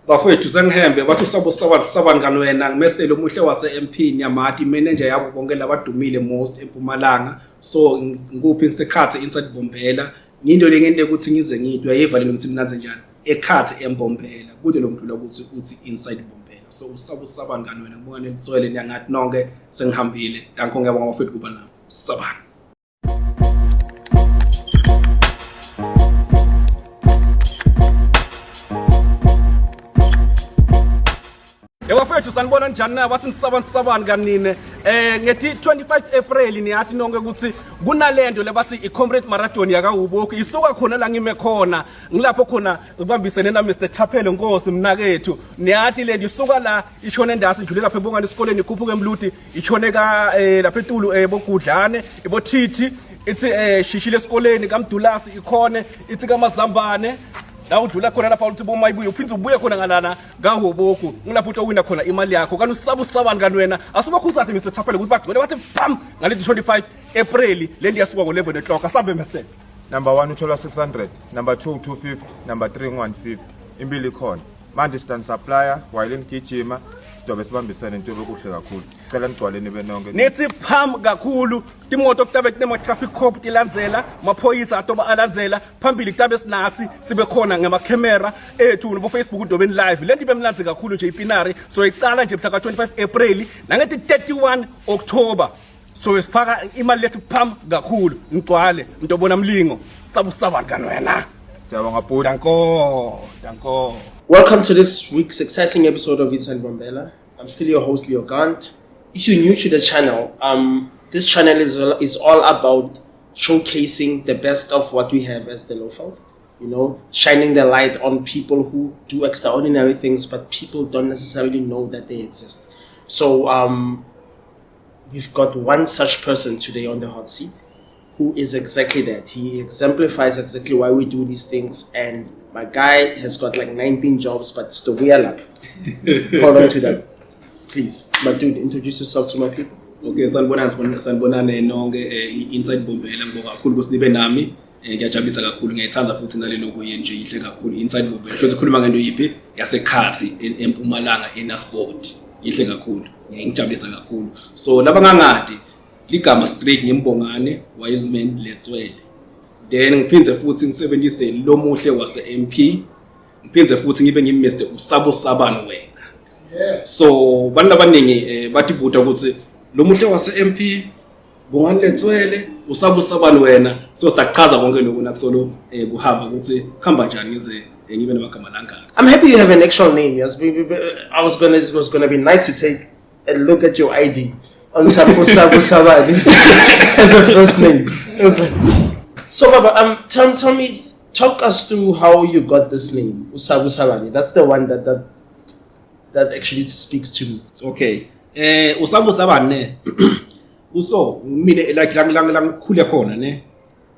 Bafowethu sengihembe bathi usabo sabani sabani kani wena ngimestele omuhle wase MP Nyamati manager yabo bonke labadumile most eMpumalanga so ngikuphi ngisekhathi inside Bombela ngento lengente ukuthi ngize ngidwe uyayiva lento ukuthi mnanze njani ekhathi eMbombela kude lo muntu ukuthi uthi inside Bombela so usabo sabani kani wena ngibonga nelitswele niyangathi nonke sengihambile danko ngiyabonga bafowethu kuba nami sabani. Yebo sanibona njani na bathi nisabani sabani kanine ngethi 25 April niyathi nonke ukuthi kunalento lebathi iComrade Marathon yakaWuboku isuka khona la ngime khona ngilapho khona ngibambisene na Mr Thaphelo Nkosi mnakethu niyathi lento isuka la ishone endasi idlule lapha ebongani esikoleni ikhuphuke emluti ishone ka lapha etulu bogudlane ibothithi ithi shishile esikoleni kaMdulasi ikhone ithi kaMazambane la udlula khona lapha uthi bomayibuye uphinde ubuye khona ngalana kaHoboku ngilapho uthi owina khona imali yakho kanti usaba usabani kanti wena asubakhuthathi Mr Thaphele ukuthi bagcwele bathi bam ngalezi 25 April le nto yasuka ngo-11 o'clock asambe Mr. Number 1 uthola 600, number 2 250, number 3 150. Impilo ikhona. Manje stand supplier while nigijima sizobe sibambisene into yokuhle kakhulu. Cela nigcwale nibe nonke. Nithi pham kakhulu timoto kutabe kunema traffic cop tilandzela maphoyisa atoba alandzela phambili kutabe sinathi sibe khona ngamakhemera ethu nobo Facebook udobeni live lento ibe mnandzi kakhulu nje ipinari so icala nje mhla ka 25 April nangeti 31 October so sifaka imali lethu pham kakhulu ngigcwale ngitobona mlingo sabusabani kanwena. Siyabonga bhuti. Danko, danko. Welcome to this week's exciting episode of Inside Mbombela. I'm still your host, Leo Gant. If you're new to the channel, this channel is all about showcasing the best of what we have as the Lowveld. You know, shining the light on people who do extraordinary things, but people don't necessarily know that they exist. So we've got one such person today on the hot seat who is exactly that. He exemplifies exactly why we do these things, and my guy has got like 19 jobs, but still we are up. Hold on to that, please. My dude, introduce yourself to my people. Okay, sanibonani sanibonane nonke Inside Mbombela ngibonga kakhulu ukuthi nibe nami. Ngiyajabulisa kakhulu ngiyayithanda futhi nale logo yenu nje inhle kakhulu Inside Mbombela. Sho sikhuluma ngento yiphi yasekhathi eMpumalanga eNasport. Inhle kakhulu. Ngiyangijabulisa kakhulu. So labangangadi ligama straight ngimbongane Wiseman Letswele. Then ngiphindze futhi ngisebenzise lomuhle wase MP. Ngiphindze futhi ngibe ngim Mr Usabo Sabani wena. So bantu abaningi bathi buta ukuthi lomuhle wase MP Bongani Letswele Usabo Sabani wena. So sidachaza konke lokhu nakusolo kuhamba ukuthi kuhamba njani ngize ngibe namagama langaka. I'm happy you have an actual name. Yes, I was gonna, it was gonna be nice to take a look at your ID on Sabo Sabo Sabani as a first name. It was like, so Baba, tell me, talk us through how you got this name, Usabo Sabani. That's the one that actually speaks to me. Okay. Usabo Sabani ne. Uso mina like lang lang lang khule khona ne.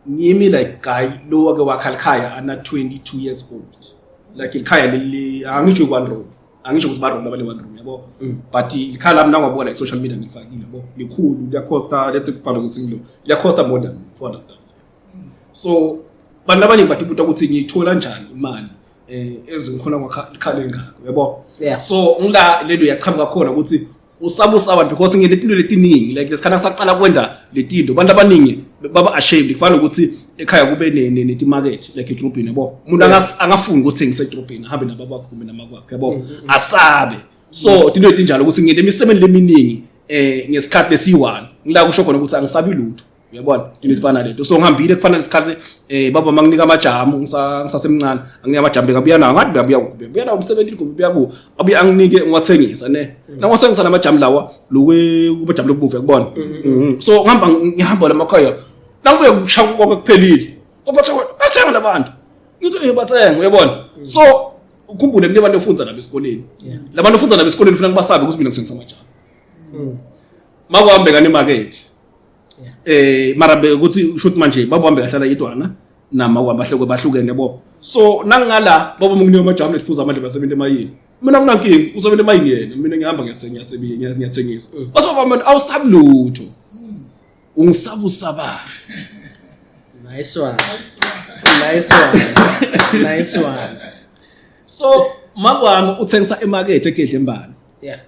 Ngimi like guy lo wake wakhala ekhaya ana 22 years old. Like ikhaya leli angisho one room. Angisho ukuthi ba room labane one room yabo. But ikhaya lami nangwabona like social media ngifakile yabo. Likhulu liyacosta let's kufana ukuthi ngilo. Liyacosta more than 400,000. So bantu abaningi batibuta ukuthi ngiyithola njani imali ezingikhona kwakha ikhala engaka yabo. So ngila lento yaqhamuka khona ukuthi usabo sabani because nginetinto letiningi like lesikhathi saqala kwenda letinto abantu abaningi baba ashamed kufana ukuthi ekhaya kube netimarket like edrobheni yabo. Umuntu angafuni ukuthi ngisedrobheni ahambe nababa bakhe kumbe namakwakhe yabo, asabe. So tinto etinjalo ukuthi ngine imisebenzi leminingi ngesikhathi lesiyi-1 ngila kusho khona ukuthi angisabi lutho uyabona into efana lento. So ngihambile kufana nesikhathi baba manginika amajamu ngisasemncane anginika amajamu bekabuya nawo ngathi bekabuya kuphi buya nawo umsebenzi kuphi buya ku abuye anginike ngiwathengisa ne nangiwathengisa namajamu lawa lokwe kubajamu lokubuva yakubona. So ngihamba ngihamba lamakhaya nangibuye kushaya konke kuphelile kodwa bathenga labantu ngithi bathenga uyabona. So ukhumbule kunebantu ofunza nabo esikoleni labantu ofunza nabo esikoleni ufuna kubasabe ukuthi mina ngithengisa amajamu makuhambe kane market mara ukuthi usho manje babuhambe kahlala yedwana nama kwamba hloko bahlukene yabo. So nangala baba munginika amajamu lesiphuza amandla basebenza emayini mina nginankinga usebenza emayini yena mina ngihamba ngiyasebenza ngiyathengisa base baba mina awusabi lutho ungisabu saba. Nice one. Nice one. Nice one. So Makwami uthengisa emakethe eGedlembane. Yeah.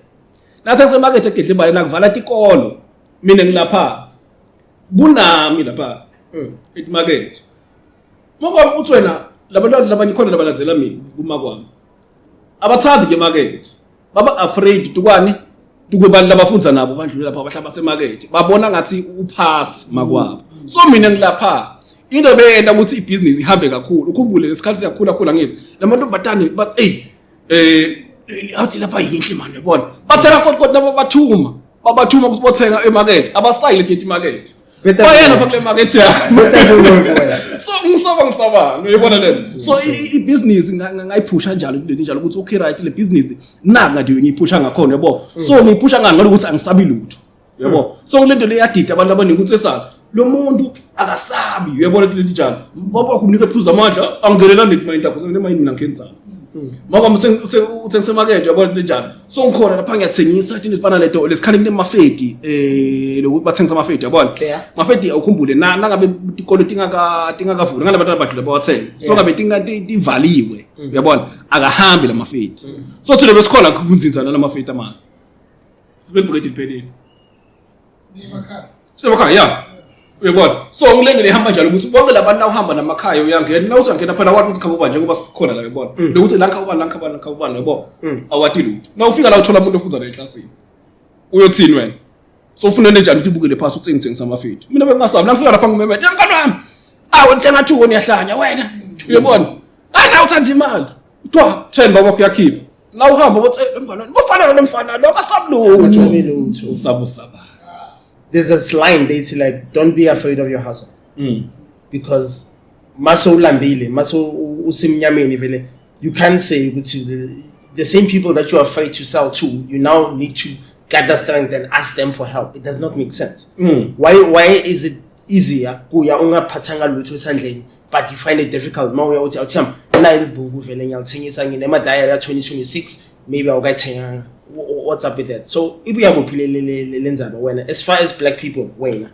Nathengisa emakethe eGedlembane nakuvala tikolo. Mina ngilapha. Kunami lapha. Emakethe. Makwami uthi wena labantwana labanye khona labalandzela mina kumakwami. Abathandi ke emakethe. Baba afraid tukwani tukubantu labafundza nabo bandlule lapha abahlaba semakethe. Babona ngathi uphasi makwabo. So mina ngilapha into beyenta ukuthi ibhizinisi ihambe kakhulu. Ukhumbule lesikhathi siyakhula khula ngithi lamantombazane bathi hey athi lapha yinhle manje yabona. Bathenga kodwa kodwa labo bathuma. Babathuma ukuthi bothenga emakethe. Abasayile nje emakethe. Better Bayena kuwe. lapha kule makethe yami. Better kuwe wena. So ngisaba ngisabani uyayibona le so ibhizinisi ngayiphusha njalo kuleli njalo ukuthi okay right le business naka nje ngiyiphusha ngakhona yabo. So ngiyiphusha ngani ngokuthi angisabi lutho yabo. So kule nto le yadida abantu abaningi ukuthi esala lo muntu akasabi uyabona kuleli njalo baba kunika phuza amandla angenela nethi mind akho ne mind mina ngenzani maka uthengisa emakethe uyabona into enjalo. So ngikhona lapha ngiyathengisa into ezifana leto lesikhathi kunemafedi lokuthi bathengisa amafedi uyabona. Yeah. Mafedi awukhumbule na nangabe tikolo tingaka tingakavuli ngalabantwana badlula bawathenge so Yeah. ngabe tinga tivaliwe uyabona akahambi lamafedi. So thina besikhona kunzinzana lamafedi amanje sibebhuketi liphelile Nemakhaya. semakhaya ya uyabona. So ngilento lehamba njalo ukuthi bonke labantu nawuhamba namakhaya uyangena nawuthi uyangena phela wathi ukuthi khabo njengoba sikhona la uyabona lokuthi la khabo la khabo la khabo yabo awati lutho nawufika la uthola umuntu ofunza la eklasini uyothini wena. So ufuna njani ukuthi ibukele phasi uthi ngithengisa amafidi mina bengingasabi nangifika lapha ngimemete mngani wami awu ngithenga two uyahlanya wena uyabona hayi nawe uthanda imali kuthiwa 10 baba uyakhipha na uhamba uthi "Eh, mngani wami kufana lo mfana lo akasabi lutho." Asabi lutho. Usaba usaba. There's this line they say like don't be afraid of your hustle. Because maso ulambile, maso usemnyameni vele, you can't say ukuthi the same people that you are afraid to sell to, you now need to gather strength and ask them for help. It does not make sense. Why is it easier kuya ungaphathanga lutho esandleni but you find it difficult mawuya uthi awuthiyam nayi libhuku vele ngiyalithengisa nginemadayari ya 2026 maybe awukayithenganga. What's up with that? So ibuya kuphi le ndzaba wena as far as black people wena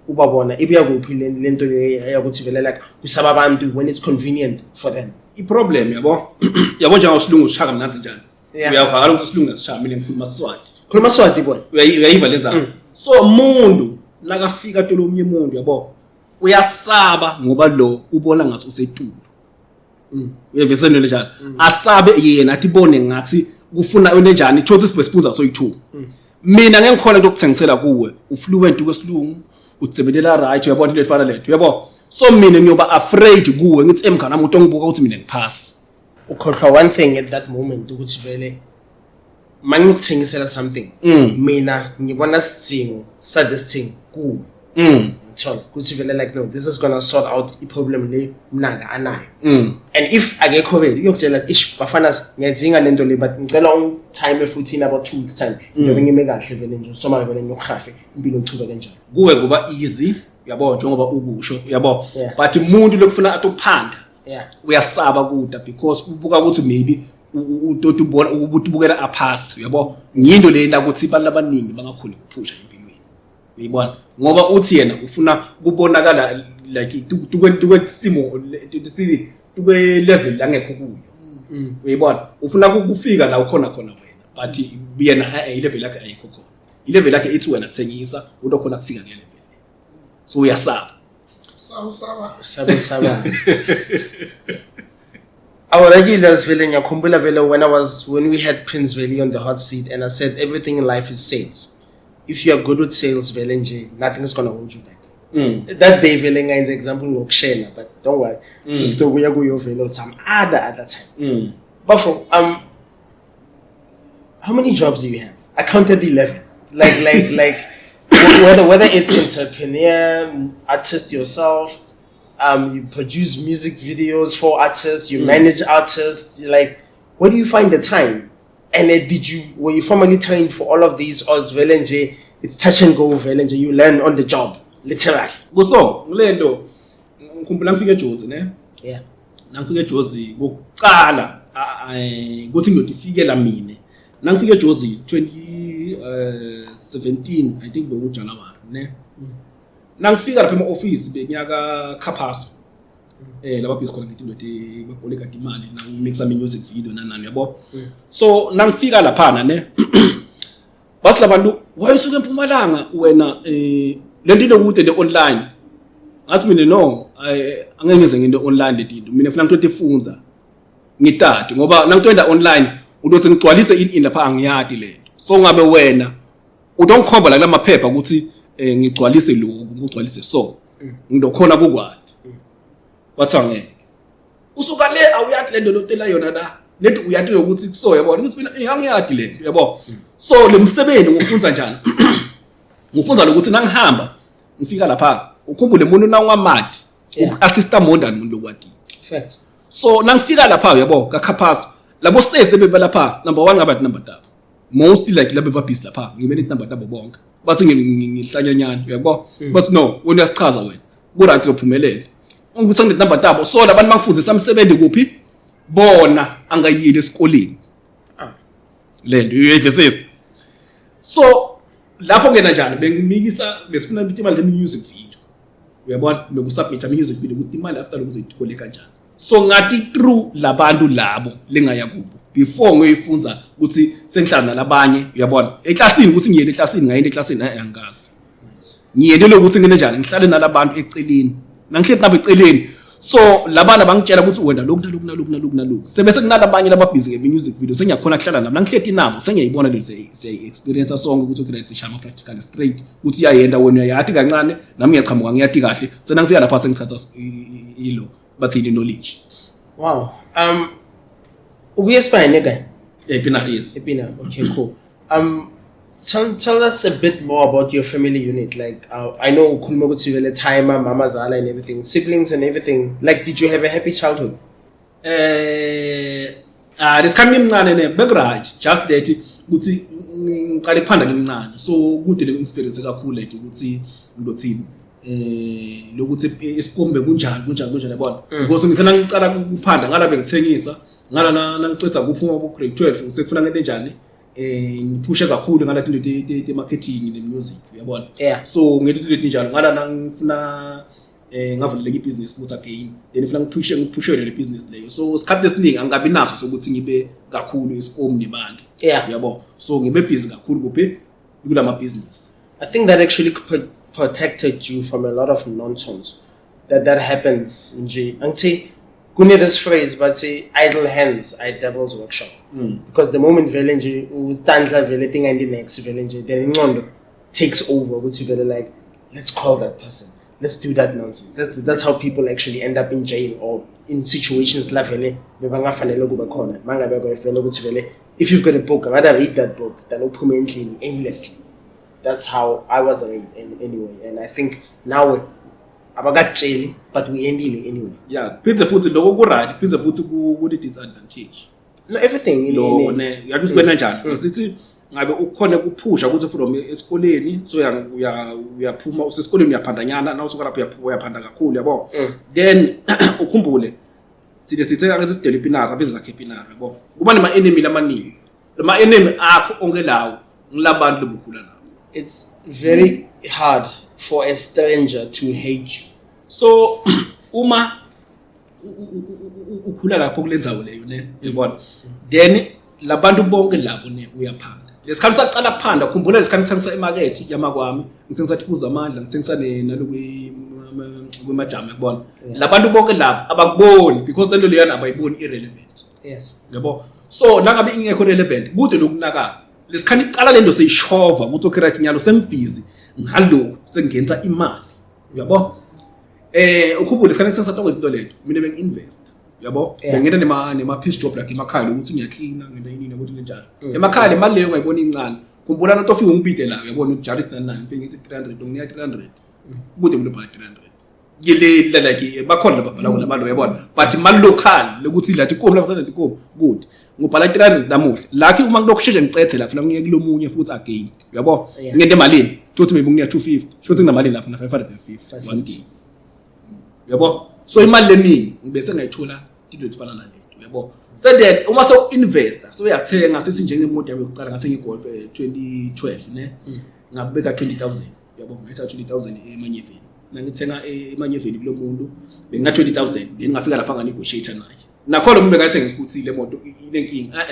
ubabona ibuya kuphi le nto le yakuthi vele like kusaba abantu when it's convenient for them? I-problem yabo yabo njengoba isilungu sishaka mnanzi njani. Yeah. Uyavakala ukuthi isilungu sishaka mina ngikhuluma Siswati. Khuluma Swati boy. Uyayiva le ndzaba. So umuntu nakafika tolo omnye umuntu yabo uyasaba ngoba lo ubona ngathi usetulo. Uyevisa into njalo. Asabe yena athi ibone ngathi kufuna into enjani thothi sibe sifunza soyi2. Mina ngeke ngikhona into yokuthengisela kuwe ufluent kwesilungu utsebenzela right uyabona into efana lento uyabo. So mina ngiyoba afraid kuwe ngithi emngane wami umuntu ongibuka ukuthi mina ngiphasi. Ukhohlwa one thing at that moment ukuthi vele mangikuthengisela something mina ngibona sidingo sa this thing kuwe. Ngithola ukuthi vele like no this is gonna sort out i problem le mnanga anayo. And if akekho vele uyokutshela ukuthi ish bafana ngiyadzinga lento le but ngicela ungitime futhi in about 2 weeks time ngiyobe ngime kahle vele nje soma vele ngiyokuhafe impilo ichubeke kanjalo. Kuwe kuba easy uyabo njengoba ukusho uyabo. Yeah. But umuntu lokufuna atophanda Yeah. uyasaba kuda because ubuka ukuthi maybe utoti ubona ukuthi ubukela aphasi uyabo. Ngiyinto le la ukuthi abantu abaningi bangakhoni ukuphusha empilweni uyibona ngoba uthi yena ufuna kubonakala like tukwe simo sili tukwe level la ngekho kuyo uyibona ufuna kufika la ukhona khona wena but yena i level yakhe ayikho khona i level yakhe ithi wena thengisa uto khona kufika kule level so uyasaba. Usaba. Usaba usaba. Our regulars vele ngiyakhumbula vele when we had Prince Veli on the hot seat and I said everything in life is sales. If you are good with sales vele nje nothing is going to hold you back. That day vele ngayenza example ngokushela but don't worry. Sizobuya kuyo vele some other time. Bafo, how many jobs do you have? I counted 11. Like whether it's entrepreneur, artist yourself, you produce music videos for artists, you manage artists. Like, where do you find the time? And then were you formally trained for all of these, or vele nje, it's touch and go vele nje, you learn on the job, literally? Kuso, ngilento, ngikhumbula ngifike eJozi, ne? Yeah. Nangifike eJozi kokuqala, ukuthi ngiyotifikela mina. Nangifike eJozi 2017, I think beku January, ne? Nangifika lapha ema-office benyaka Khapaso. Laba busy khona ngetinto te bagole kade imali na mixa music video nanani, yabo. So nangifika laphana ne, bathi labantu, "Wayusuka eMpumalanga wena, lento inokude le online." Ngathi mina, "No, angeke ngize ngento online letinto. Mina ngifuna ngithote ifunza ngitati, ngoba nangitoenda online ulothi ngigcwalise in lapha, angiyati lento. So ngabe wena utongikhomba la kulamaphepha ukuthi ngigcwalise lokhu, ngigcwalise, so ngidokhona kukwati." Wathi, "Angeke, usuka le, awuyati lento lotela yona la, lento uyati yokuthi so, yabona ukuthi mina angiyati lento, yabo." So le msebenzi ngufunza njani? Ngufunza lokuthi nangihamba ngifika lapha, ukhumbule umuntu nawungamadi uku-assista more than umuntu lokwatile. Fact. So nangifika lapha, yabo, kakhaphaso labo sesi bebe lapha, number 1 ngaba number 3, mostly like labe babhizi lapha, ngibe number tabo bonke, bathi ngihlanyanyana, uyabo. Bathi, "No, wena uyasichaza wena, ku right, uzophumelela." Ungikuthi ngine number tabo, so labantu bangifundisa umsebenzi kuphi bona angayile esikoleni. Lento uyayivisisa. So lapho ngena njani? Bengimikisa, besifuna imali le music video, uyabona, nokusubmit music video ukuthi imali after lokho uzoyithole kanjani. So ngathi through labantu labo lengaya kubo before ngiyoyifunza ukuthi sengihlala nalabanye, uyabona, eklasini, ukuthi ngiyele eklasini, ngayenda eklasini, angikazi. Ngiyendele ukuthi ngene njani, ngihlale nalabantu eceleni, nangihleli nabo eceleni. So labana bangitshela ukuthi wena lokhu naloku naloku naloku naloku, sebese kunalabanye lababhizi nge-music video, sengiyakhona kuhlala nabo, nangihleti nabo sengiyayibona le siyayi-experience sonke ukuthi okay, right, sishaya ama-practical straight ukuthi iyayenda, wena uyayati kancane, nami ngiyachamuka ngiyati kahle. Senangifika lapha sengithatha ilo bathini, knowledge. Wow. Ubuye esipane guy? Epinari, yes. Epina. Okay, cool. Tell us a bit more about your family unit. Like, I know ukhuluma ukuthi vele timer, mama zala and everything, siblings and everything. Like, did you have a happy childhood? Lesikhathi ngimncane ne, bekuright, just that ukuthi ngiqale kuphanda ngimncane, so kude le experience kakhulu, like ukuthi ngilothini, lokuthi isikombe kunjani kunjani kunjani, yabona, because ngithena ngicala ukuphanda ngala bengithengisa ngala nangiceda kuphuma ku grade 12, sekufuna ngento enjani, ngiphushe kakhulu ngala tinto te marketing ne music, uyabona. So ngento letinjalo ngala nangifuna ngavuleleka ibhizinisi futhi again, then ngifuna ngiphushele le business leyo. So isikhathi esiningi angabi naso sokuthi ngibe kakhulu esikomi nebantu, uyabo. So ngibe busy kakhulu kuphi? Kulama business. I think that actually protected you from a lot of nonsense that happens nje. Angithi kune this phrase bathi, "Idle hands are devil's workshop." Because the moment vele nje utandla vele thing next vele nje, then ingqondo takes over ukuthi vele like, let's call that person, let's do that nonsense, that's how people actually end up in jail or in situations la vele bebangafanele kuba khona, mangabe vele ukuthi vele if you've got a book, rather read that book than uphume endlini aimlessly. That's how I was raised anyway, and I think now abakatsheli, but we endile anyway. Yeah, phindze futhi lokho ku right, phindze futhi ku disadvantage. No, everything in, Lo in, ne yathi sibena njani, sithi ngabe ukhona ukuphusha ukuthi from esikoleni, so uyaphuma usesikoleni, uyaphandanyana, na usuka lapho uyaphanda kakhulu, yabo. Then ukhumbule sile sithe ake sidele ipinari, abenza zakhe ipinari, yabo, kuba nema enemy lamaningi, lama enemy akho onke lawo ngilabantu lobukhula nabo. It's very hard for a stranger to hate you. So uma ukhula lapho kule ndzawo leyo ne, uyabona, then labantu bonke labo ne, uyaphanda lesikhathi saqala kuphanda. Khumbula lesikhathi ngithengisa emakethe yamakwami, ngithengisa tiphuza amandla, ngithengisa naloku kwemajama, yakubona, labantu bonke labo abakuboni because lento leyana abayiboni irrelevant. Yabo, so nangabe ingekho relevant kude lokunakaka lesikhathi iqala lento seyishova ukuthi okay, right, nyalo sengibhizi ngalokhu, sengingenisa imali, uyabo. Ukhumbule isikhathi ngithengisa tonke into lento, mina bengi-invest, uyabo. Bengena nema piece job like emakhaya lokuthi ngiyaklina, ngena yini ukuthi njalo emakhaya. Le mali leyo ungayibona incane, khumbula noto ofika ungibide la, uyabona, ujarit nani nani, ngifike ngithi 300, unginika 300, kude mina ubhala 300 kile, like bakhona lababhala kona abantu, uyabona, but imali local lokuthi lathi ikomi lapha sathi ikomi kude, ngubhala 300 namuhla lakhi, uma ngilokusheshe ngicethe la funa ngiyeke kulomunye futhi again, uyabo. Ngente emalini thothi maybe nginika 250, shothi nginamali lapha na 550 one day, uyabo. So imali leningi ngibese ngayithola into efana naleyo, uyabo. So then uma so investor, so uyathenga, sithi njengemoto yami yokuqala ngathenga iGolf 2012 ne, ngabeka 20,000, uyabo, ngayithatha 20,000 emanyeveni. Nangithenga emanyeveni kulo muntu bengina 20000, bengingafika lapha nga-negotiate naye. Nakhona umuntu bekathengisa ukuthi le moto inenkinga.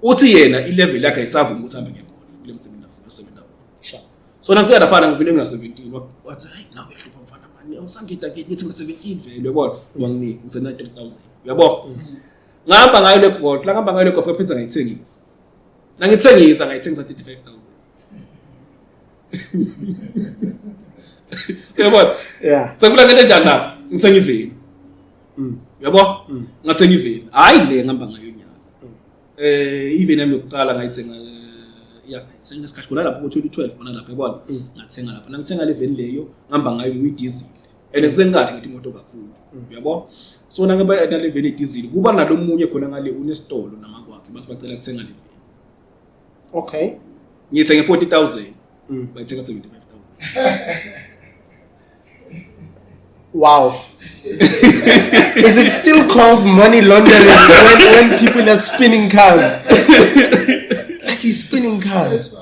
Uthi yena i-level yakhe ayisavumi ukuthi ahambe ngeGolf kule msebenzi afuna asebenza kuwo. Sure. So nangifika lapha ngibine ngina 17, wathi hayi nawe uyahlupha mfana mani, awusangida ke ngithi ngina 17 vele, uyabona, wanginika ngithe 3000, uyabo. Ngihamba ngayo le Golf, la ngihamba ngayo le Golf ngaphinda ngayithengisa. Nangithengisa ngayithengisa 35000. Uyabona? Yeah. Sekula ngento enjani la? Ngithenga iveni. Uyabo? Ngathenga iveni. Hayi le ngihamba ngayo nyaka. Iveni yami yokuqala ngayithenga ya ngayithenga isikhathi khona lapho ngo-2012 khona lapho, yabona? Ngathenga lapho. Nangithenga le veni leyo ngihamba ngayo ngiyi-diesel. And ngisengathi ngithi imoto kakhulu. Uyabo? So nangiba nale veni diesel kuba nalomunye khona ngale unesitolo namakwakhe base bacela kuthenga le veni. Okay. Ngiyithenge 40000. Bayithenga 75000. Wow. Is it still called money laundering when people are spinning cars? Like he's spinning cars.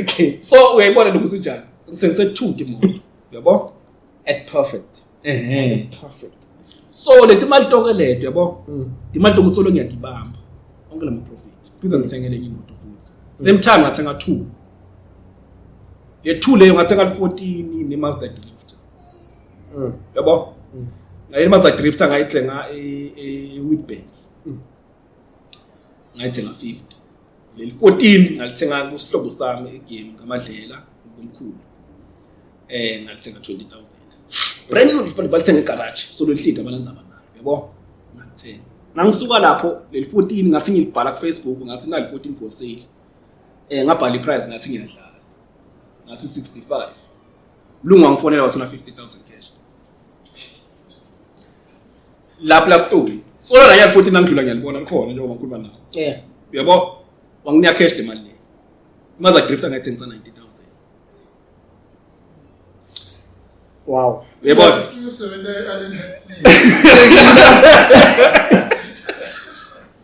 Okay. So uyayibona lokuthi njani? Ngithengise 2 imoto. Uyabo? At perfect. At perfect. So le timali tonke leto, uyabo? Timali tonke solo ngiyadibamba. Onke lama profit. Phindze ngithengele enye imoto futhi. Same time ngathenga 2. Le 2 leyo ngathenga 14 ne Mazda Drifter. Yabo? Ngaye Mazda Drifter ngayithenga e Witbank. Ngayithenga 50. Leli 14 ngalithenga kusihlobo sami egame ngamadlela omkhulu. Ngalithenga 20000. Brand new lifanele balithenga egarage. So leli hlida balandzaba nalo. Yabo? Ngalithenga. Nangisuka lapho leli 14 ngathi ngilibhala ku Facebook ngathi nali 14 for sale. Ngabhala iprice ngathi ngiyadlala. Ngathi 65. Mlungu wangifonela wathi una 50000 cash. La plus story. So la ya 14 nangidlula ngiyalibona likhona njengoba ngikhuluma nawe. Yeah. Uyabo? Wanginika cash le mali le. Mazda Drifter ngayithengisa 90000. Wow. Uyabona?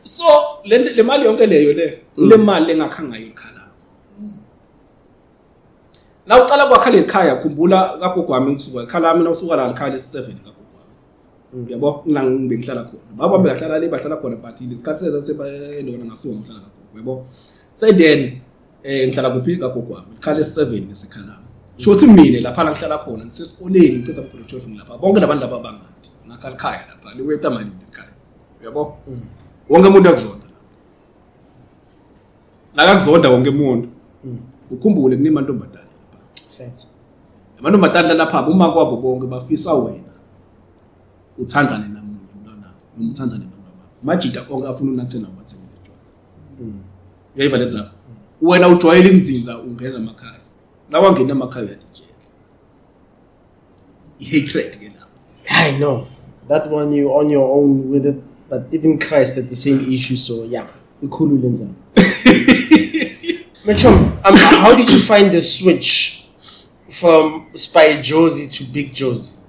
So le mali yonke leyo le le mali engakha ngayo ikhala. Na uqala kwakha lekhaya khumbula kagogo wami ngisuka ikhala lami nawusuka la ikhala lesi 7 kagogo wami. Uyabo? Ngila ngibe ngihlala khona. Baba bahlala le bahlala khona but lesikhathi sebalona ngasuka ngihlala kagogo, uyabo? So then ngihlala kuphi kagogo wami? Ikhala lesi 7 lesikhala lami. Shothi mina lapha la ngihlala khona ngisesikoleni ngiceda ku grade 12 ngilapha. Bonke labantu laba bangathi ngakha likhaya lapha liweta mali ekhaya. Uyabo? Wonke umuntu akuzonda lapha. Nakakuzonda wonke umuntu. Ukhumbule kunemantombazane lapha. Amantombazane lapha uma kwabo bonke bafisa wena uthandane namunye umntwana noma uthandane nabantwana bakho. Majida onke afuna unathe nawo bathengele tshwala. Uyayiva le ndzaba? Wena ujwayele imzinza ungena emakhaya. Lawa ngena emakhaya uyadijela. I-hatred ke lapho. I know. That one you on your own with it, but even Christ had the same issue, so yeah. Ikhulu le ndzaba. Machom, how did you find the switch from Spy Josie to Big Josie?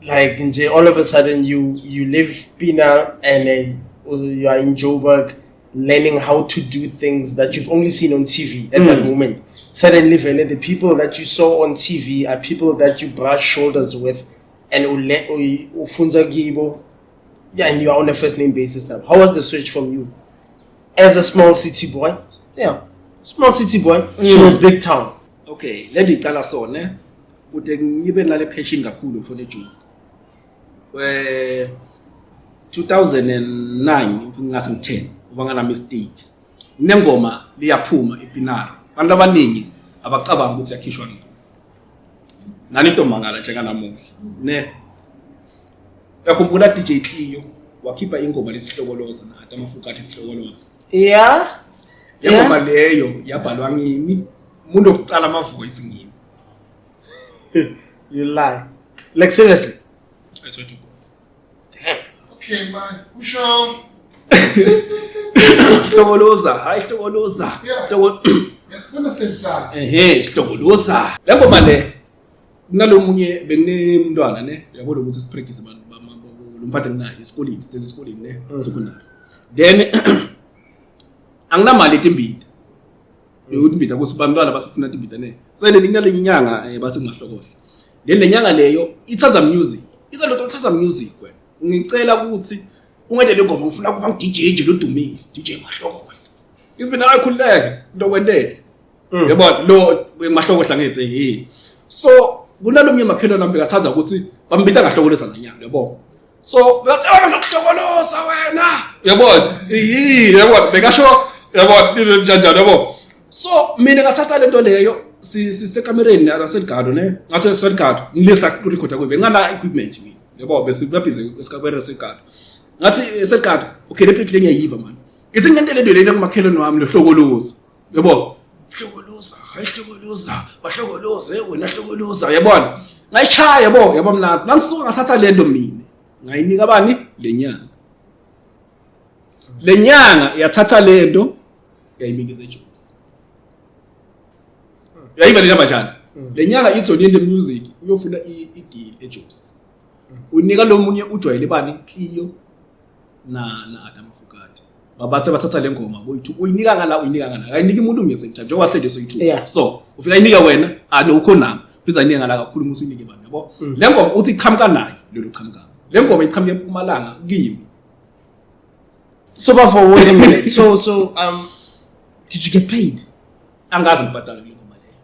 Like, nje, all of a sudden you leave Pina and then you are in Joburg learning how to do things that you've only seen on TV at that moment. Suddenly, vele, the people that you saw on TV are people that you brush shoulders with and ufunza kibo. Yeah, and you are on a first name basis now. How was the switch from you as a small city boy? Yeah, small city boy to a big town. Okay, le ndiqala sone kude ngibe nale passion kakhulu for le juice. 2009 ngase ngi-10 uba ngana mistake. Nengoma liyaphuma ePinara. Abantu abaningi abacabanga ukuthi yakhishwa ngini. Nani intombangala nje kanamuhla. Ne. Uyakhumbula DJ Cleo wakhipha ingoma lesihlokoloza nathi amafukathi esihlokoloza. Yeah. Ingoma leyo yabhalwa ngimi. Umuntu oqala ama voice ngimi. You lie. Like seriously. I swear to God. Damn. Okay man, usho. Hlokoloza, hayi hlokoloza. Yasibona senzani? Hlokoloza. Le ngoma le kunalomunye benginemntwana ne, uyabona ukuthi sipractice abantu lo mfana nginaye esikoleni, sisesikoleni ne, secondary. Then anginamali etimbili. Ukuthi imbida ukuthi bantwana basifuna imbida ne. Sele kunalenye inyanga bathi ngahlokohle. Le nyanga leyo ithanda music. Ithanda lo ithanda music wena. Ngicela ukuthi ungedele ingoma ngifuna kuba ngu-DJ nje lodumile, DJ Mahlokohle. Isibina ayikhululeke into kwentele. Yabona lo Mahlokohle angithi hey. So kunalomnye makhelwane nami bekathanda ukuthi bambita ngahlokolosa nanyanga yabo. So bekacela nokuhlokolosa wena. Yabona? Yini yabona bekasho yabona into njalo yabo. So mina ngathatha lento leyo sisekamereni naseligado ne ngathi seligado ngilisa kurekhoda kuye ngana equipment mina yabo bese babhize esikamereni seligado ngathi seligado okay le beat le ngiyayiva man ithi ngento lento lena kumakhelwane wami lohlokoloza yabo hlokoloza hayi hlokoloza bahlokoloze wena hlokoloza yabona ngayishaya yabo yabo mnandi nangisuka ngathatha lento mina ngayinika bani lenyanga lenyanga yathatha lento yayinikeza eJozi uyayiva le namba njani le nyanga ijoyine le music uyofuna i-deal eJozi unika lo munye ujwayele bani Cleo na Adam Fugadi babathe bathatha le ngoma boyi-two uyinika ngala uyinika ngala akayiniki umuntu umye same time njengoba sihleli soyi-two Yeah. So ufika ayinika wena ano ukho nami phinde ayinike ngala kakhulu ukuthi uyinike bani yabo le ngoma uthi iqhamuka naye lelo qhamuka le ngoma iqhamuka eMpumalanga kimi. So bafo, wait a minute. So did you get paid? Angazi ngibhadala kule ngoma leyo.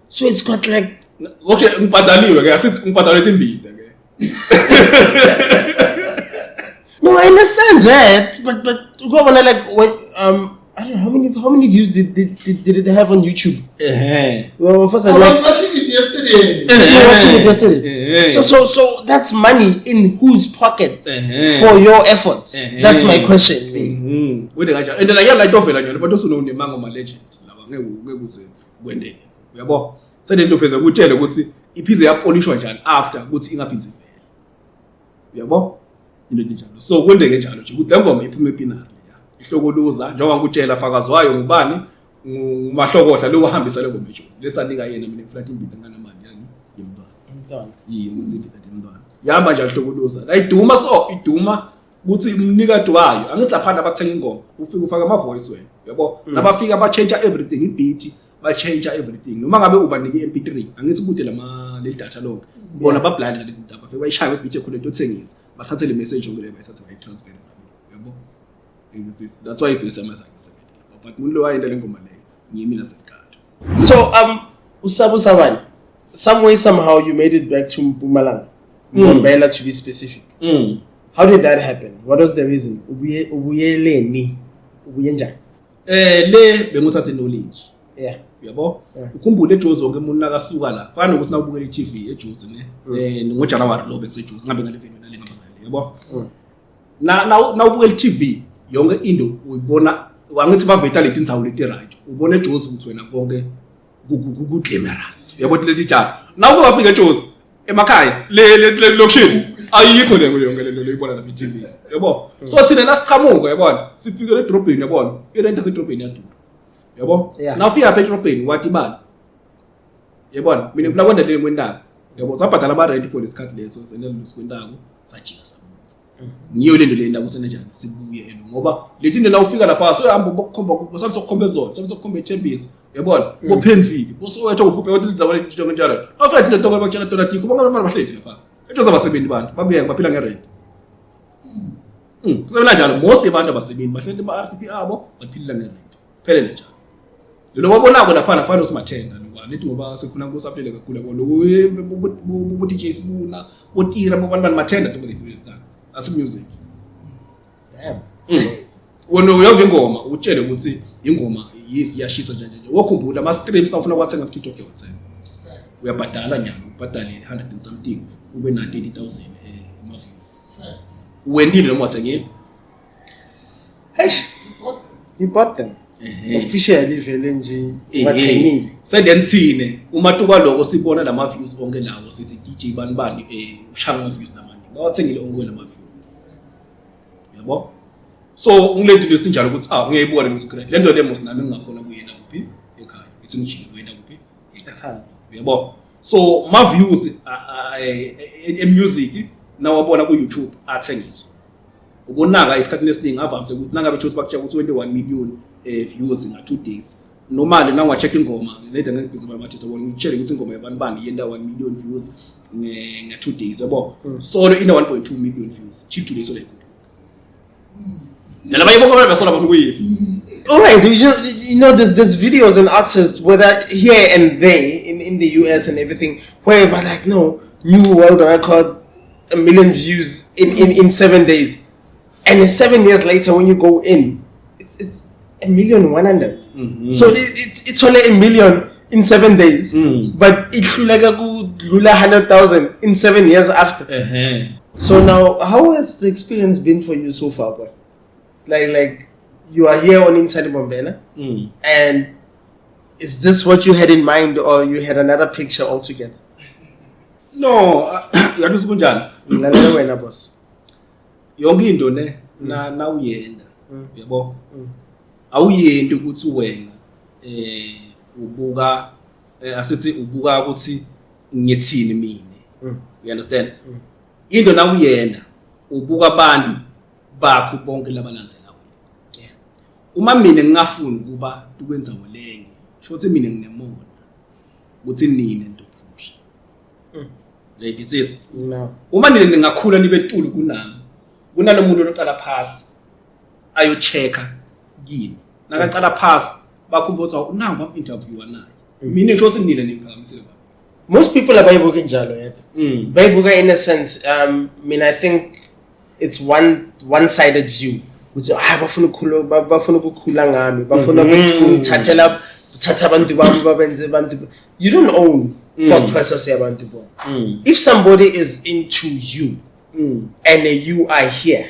So it's got like Okay, ngibhadaliwe ke asithi ngibhadalwe timbida ke. No, I understand that, but ukubona like when I don't know how many views did it have on YouTube? Ehe. Well, first I I was was watching it yesterday. You were watching it yesterday. Eh. So that's money in whose pocket Eh. for your efforts? Eh. That's my question. Man. Wende kanjalo. And la yala itovela nyalo but usunonemanga ma legend laba ngeke uze kwendeke. Uyabo? Selento pheze ukutshela ukuthi iphinde yapolishwa njani after ukuthi ingaphindi ivele. Uyabo? Into enjalo. So kwendeke njalo nje ukuthi le ngoma iphume ePienaar leya. Ihlokoloza njengoba ngikutshela fakazi wayo ngubani ngumahlokohla lo wahambisa le ngoma eJozi. Lesanika yena mina ngifuna imbida nganamali yani yemntwana. Yini ukuthi imbida yemntwana. Yahamba njalo ihlokoloza. La iduma so iduma ukuthi umnikati wayo angithi laphana abathenga ingoma ufika ufaka ama voice wena yabo nabafika ba change everything i-beat ba change everything noma ngabe ubanike i-MP3 angithi kude lama le data lonke bona ba blind ngale data bafike bayishaya i-beat ekhona into othengisa bathathe le message yonke leyo bayithathe bayitransfer yabo. That's why ivesi amazange isebenze lapha but umuntu lo wayenta le ngoma leyo ngimi naseligado. So Usabu Sabani, some way somehow you made it back to Mpumalanga, Mbombela to be specific. How did that happen? What was the reason? Ubuye ubuyeleni? Ubuye njani? Le benguthathe knowledge. Uyabo? Yeah. Ukhumbule eJozi wonke umuntu nakasuka la. Fana nokuthi nawubukela i-TV eJozi ne. NgoJanuary lo bekuseJozi ngihambe ngale venue nale ngihamba ngale yabo. Na nawubukela i-TV yonke into uyibona wangithi baveta leti ndzawo leti right. Ubona eJozi ukuthi wena konke ku glamorous. Uyabo leti njalo. Nawuke wafika eJozi emakhaya le lokishini ayikho le yonke lento leyibona lapha e-TV yabo. So thina nasiqhamuka yabona sifike edrobheni yabona irent yasedrobheni iyadura yabo. Nawufika lapha edrobheni wathi imali yabona mina ngifuna kwenda le kwentako yabo sabhadala ama rent for lesikhathi leso senele lesikwentako sajika sabuya ngiyo lento le ndaba usenenjani sibuye elo ngoba leti into la ufika lapha soyahamba bokukhomba sabe sokukhomba ezona sabe sokukhomba eThembisa yabona boPenville boSoweto uphuphe kodwa lizaba lento njalo awufika into toko bakutshela tona tikho bonke abantu bahleli lapha ejoza abasebenzi bantu babuye baphila ngerent kusebenza njalo most abantu abasebenzi bahleli ba RTP abo baphila ngerent phelele njalo lelo babonako lapha kufanele usimathenda lokwa nithi ngoba sekufuna kusaphile kakhulu yabo lokhu bo DJ Sibuna botira bobantu bani mathenda nto le asi music. Damn. Wena uyova ingoma utshele ukuthi ingoma yes iyashisa nje nje wokhumbula ama streams nawufuna kwathenga ku TikTok uyathenga uyabhadala nyanga ubhadale 100 and something ube na 30,000 ama views. Facts. Wendile noma wathengile? Eish, you bought them. Officially vele nje wathengile. Senden thine uma tuka lokho sibona lama views onke lawo sithi DJ bani bani ushaya ama views lamaningi bawathengile onke lama views yabo. So ngilento lesi njalo ukuthi ngiyayibuka le ukuthi great lento le mos nami ngingakhona kuyena kuphi ekhaya ithi ngijike kuyena kuphi ekhaya yabo. So ma views e music nawabona ku YouTube athengiswa ubonaka isikhathi esiningi avamise ukuthi nangabe choose bakutshela ukuthi 21 million views nga 2 days Normally nawunga-check ingoma leda ngeke ngibhizi bathi ngitshele ukuthi ingoma yabantu bani yenda 1 million views nge 2 days, yabo. Solo ina 1.2 million views till today, so like nalabanye bonke abantu basola abantu kuyifi. All right, there's videos and artists, whether here and there in the US and everything, where but like, no, new world record, 1 million views in 7 days, and then 7 years later, when you go in, it's 1,100,000. So it's only 1 million in 7 days, but it like 100,000 in 7 years after. So now, how has the experience been for you so far, boy? Like you are here on Inside Bombela, and is this what you had in mind, or you had another picture altogether? No, uyaluthi kunjani? Ngilalela wena, boss. Yonke into ne na nawuyenda, yabo, awuyendi ukuthi wena ubuka asithi ubuka ukuthi ngithini mina. You understand? Into nawuyenda ubuka abantu bakho bonke labalandzela wena. Uma mina ngingafuni kuba ukwenza lenye, shothi mina nginemona ukuthi nine ntophusha. Lady sis. No. Uma nina ningakhula nibe tulu kunami, kunalomuntu oqala phasi ayo-check-a kimi, nakaqala phasi bakhumba ukuthi unangu bam-interviewa naye, mina ngisho ukuthi nina ningiphakamisile kwami. Most people abayibuka njalo yet. Bayibuka in a sense, I mean, I think it's one-sided view. Ukuthi ah bafuna ukukhula, bafuna ukukhula ngami, bafuna ukungithathela, uthatha abantu bami babenze abantu. You don't own thought process yabantu bona. If somebody is into you and you are here,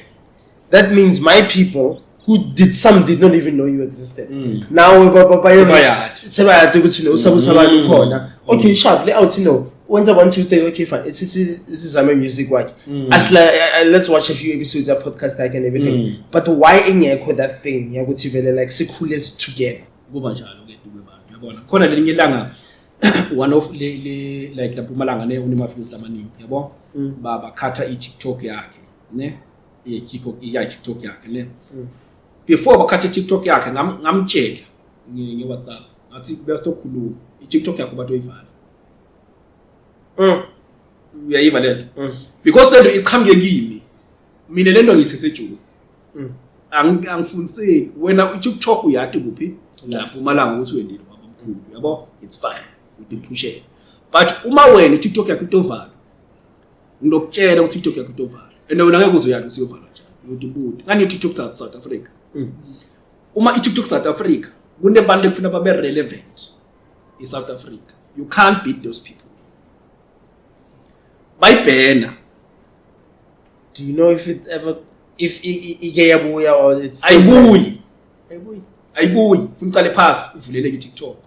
that means my people who did some did not even know you existed. Now Sebayadi. Sebayadi ukuthi no usabusabani ukhona. Okay, sharp, le out no. Wenza 1 2 3, okay, fine. It's isizame music wakhe. Asla let's watch a few episodes of podcast like and everything. But why ingekho that thing yakuthi vele like sikhule together? Kuba njalo ke kwebantu, yabona, khona lelinye ilanga one of le like la Mpumalanga ne unema-views lamaningi, yabo, bakhatha i-TikTok yakhe ne, i-TikTok ya TikTok yakhe ne. Before bakhatha i-TikTok yakhe, ngamtshela nge-WhatsApp, ngathi bese tokhuluma i-TikTok yakho bato yivala. Uyayiva lento? Because lento iqhamuke kimi mina, lento ngiyithethe juice. Angifundiseki wena i-TikTok uyadi kuphi la Mpumalanga ukuthi wendile wabamkhulu, yabo, it's fine udiphushele, but uma wena i-TikTok yakho itovalwa, ngilokutshela ukuthi i-TikTok yakho itovalwa and wena ngeke uzoyazi ukuthi iyovalwa njani, uyotibuta ngani i-TikTok South Africa. Uma i-TikTok South Africa kunebantu ekufuna babe relevant i-South Africa, you can't beat those people, bayibhena. Do you know if it ever if ike yabuya or it's still Ayibuyi. Ayibuyi. Ayibuyi, funa ucale phasi uvuleleke i-TikTok.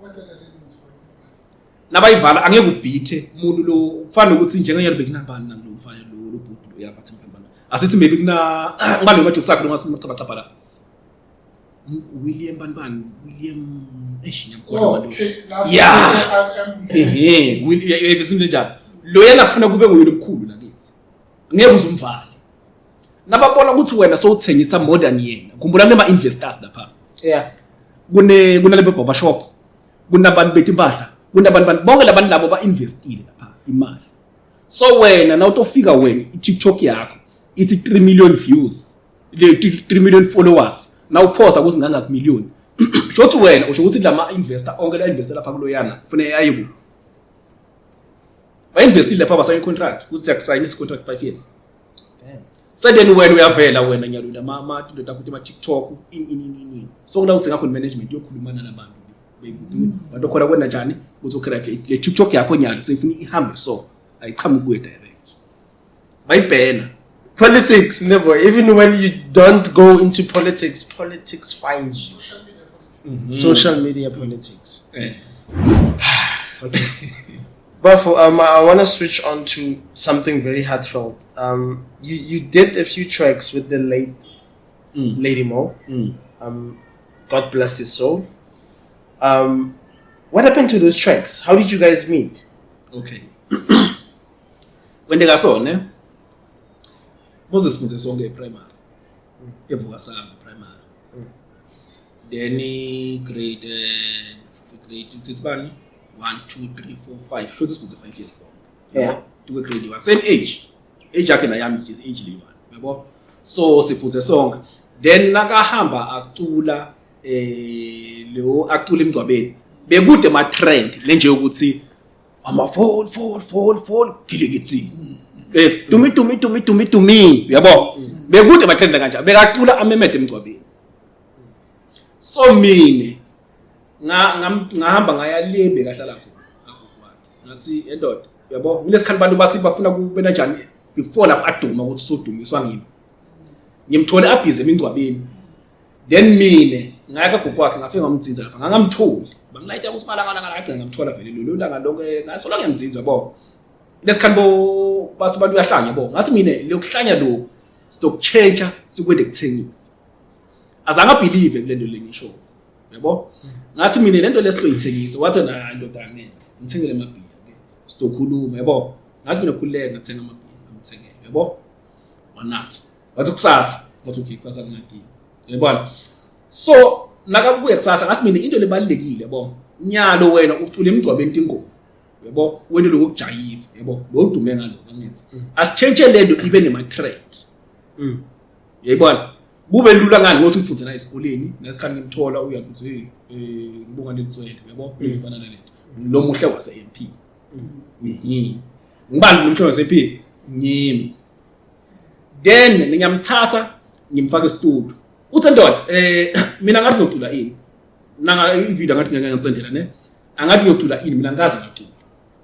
What are the reasons for it? Nabayivala angeke ubhithe umuntu lo kufana nokuthi njenganyalo bekunambani nami lo mfana lo bhuti lo yabathi mfana asithi maybe kuna ngibani lo majokes akhe lo ngathi macabacaba la William bani bani William eish ngiyamkhohlwa. Oh, Manje. okay. Last RM. Ehe, izinto njalo lo yena kufuna kube nguye lomkhulu lakithi, ngeke uze umvale nababona ukuthi wena sowuthengisa more than yena. Khumbula kunema investors lapha. Kune kunalebe barber shop, kunabantu bethu impahla, kunabantu bantu bonke labantu labo ba-investile lapha imali. So wena nawutofika wena i-TikTok yakho ithi 3 million views, le 3 million followers, nawuphosta kuthi ngangakhi million, shothi wena usho ukuthi lama investor onke la investor lapha kuloyana kufanele aye kuphi? Ba-investile lapha, basayina contract ukuthi siyakusayinisa i-contract 5 years. Damn. So then wena uyavela wena nyalula ma into takho ma TikTok in in so kula uthi ngakho management yokhuluma nalabantu bekuthi bantu khona kwena njani ukuthi okay, le TikTok yakho nyalo seyifuna ihambe, so ayiqhamuki kuwe direct, bayibhena. Politics never. Even when you don't go into politics, politics finds you. Social media politics. Social media politics. Okay. But for I want to switch on to something very heartfelt. You did a few tracks with the late Lady Mo. God bless his soul. What happened to those tracks? How did you guys meet? Okay, kwenteka so ne, Moses sifunde sonke e-primary eVukasanga Primary. Then grade grade sithi bani 1 2 3 4 5, shuthi sifunze 5 years sonke. Tuke grade 1, same age, age yakhe nayami is age leyi yabo, so sifunze sonke. Then nakahamba acula lo acula emgcwabeni, bekude ma trend lenje ukuthi ama phone phone phone phone gilikitsi tumi tumi tumi tumi tumi yabo, bekude ma trend kanjalo, bekacula amemede emgcwabeni. So mina ngahamba ngaya le bekahlala khona kagogo, ngathi endoda yabo, kulesikhathi abantu bathi bafuna kube kanjani before lapho aduma ukuthi sodumiswa ngimi, ngimthole abhizi emingcwabeni. Then mina ngaya kagogo wakhe, ngafika ngamdzinza lapha, ngangamtholi, bangilayita ukuthi malanga langa ngagcina ngamthola vele lolo langa lonke, ngasola ngiyamdzinza yabo. Lesikhathi bo bathi abantu uyahlanya yabo, ngathi mina lokuhlanya lokhu sizokuchange sikwende kuthengisa. Azange abelieve kule nto lengisho yabo, ngathi mina lento lesitoyithengisa, wathi na ndoda angeke ngithengele amabhiya ke sizokhuluma yabo. Ngathi mina khululeka, ngathenga amabhiya ngimthengele yabo, wanatha, wathi kusasa, ngathi okay kusasa kunankinga yabona. So nakabuya kusasa ngathi mina into lebalulekile yabo, nyalo wena ucula emgcwabeni ingoma yabo, wena lokujayiva yabo, lo dume ngaloko, angithi asitshentshe lento ibe nema trend yayibona, kube lula ngani ngokuthi ngifunde na esikoleni nesikhathi ngimthola uyakuthi hey ngibonga lelitswele yabo, ngifana nalento lo muhle wase MP ngibani lo muhle wase MP ngimi. Then ngiyamthatha ngimfaka e-studio, uthi ndoda mina ngathi ngiyocula ini nanga i-video, ngathi ngeke ngisendela ne, angathi ngiyocula ini mina ngikaze ngacula,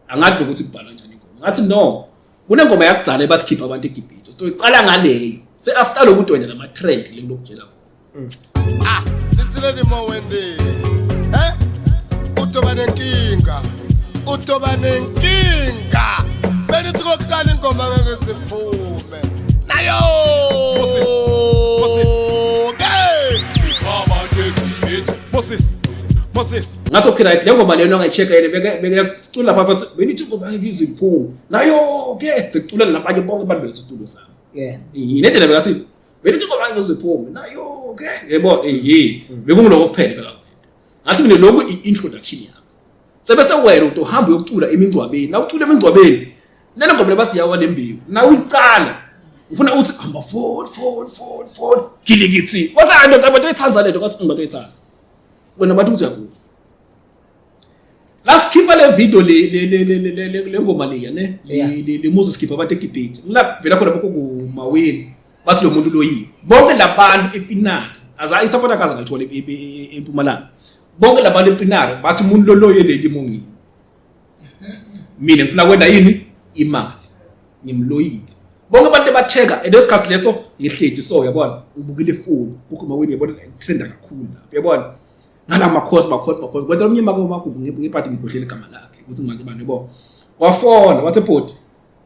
angathi nokuthi kubhalwa kanjani ingoma. Ngathi no, kunengoma yakudzala ebathi abantu eGibhithe, so icala ngaleyo se after lokuthi wena nama trend le lokutshela. Ah, litsile mowende. Eh? Utoba nenkinga. Utoba nenkinga. Benithi kokuqala ingoma ngeke siphume. Nayo. Moses. Moses. Okay. Abantu eGibhithe. Moses. Moses. Ngathi okay right, le ngoma leyo ngayi-check yena, beke beke cula lapha futhi benithi ingoma ngeke iziphume nayo ke, sekucula nabanye bonke abantu besitulo sami. Yini lento bekathi benithi ingoma ngeke iziphume nayo ke yebo, bekungiloko kuphela bekakwenda. Ngathi mina lokhu i-introduction yakho, sebese wena utohamba uyocula emingcwabeni, na ucula emingcwabeni lena ngoma bathi yawa lembewu na uyicala, ngifuna uthi hamba phone phone phone phone gilikitsi, wathi hayi ndoda abantu bayithanda lento, kwathi abantu bayithanda wena, bathi uthi uyagula. La sikhipha le video le le le le le le ngoma leya ne le le Moses khipha abantu eGibhithe, ngila vela khona lokho kumaweni, bathi lo muntu loyini, bonke labantu ePinari aza isapota kaza ngayithola eMpumalanga, bonke labantu ePinari bathi umuntu loloye leli mongini, mina ngifuna kwenda yini imali ngimloyile. Bonke abantu ebatheka lesikhathi leso ngihledi, so yabona ngibukile ifoni kukho maweni yabona trenda kakhulu lapho yabona ngala makhosi makhosi makhosi kwenta omnye mako magugu ngebhadi ngigodlela igama lakhe ukuthi ngimake bani yabo, wafona wathi bhodi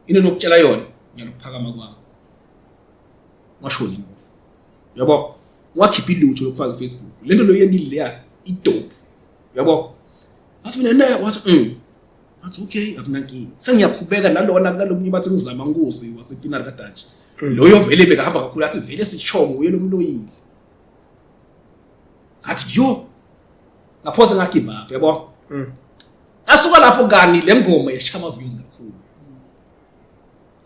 into nokutshela yona ngiyalokuphakama kwami, washona imuva yabo, wakhipha ilutho lokufaka eFacebook lento lo yendile leya idope yabo. Ngathi mina ne, wathi ngathi okay akunankinga, sengiyakhubeka nalona nalomunye bathi ngizama nkosi wasePinari kaDutch loyo vele bekahamba kakhulu, athi vele sishongo uye lomloyile. Ngathi yo, ngaphosa nga give up yabo. Asuka lapho kani le ngoma yashaya views kakhulu,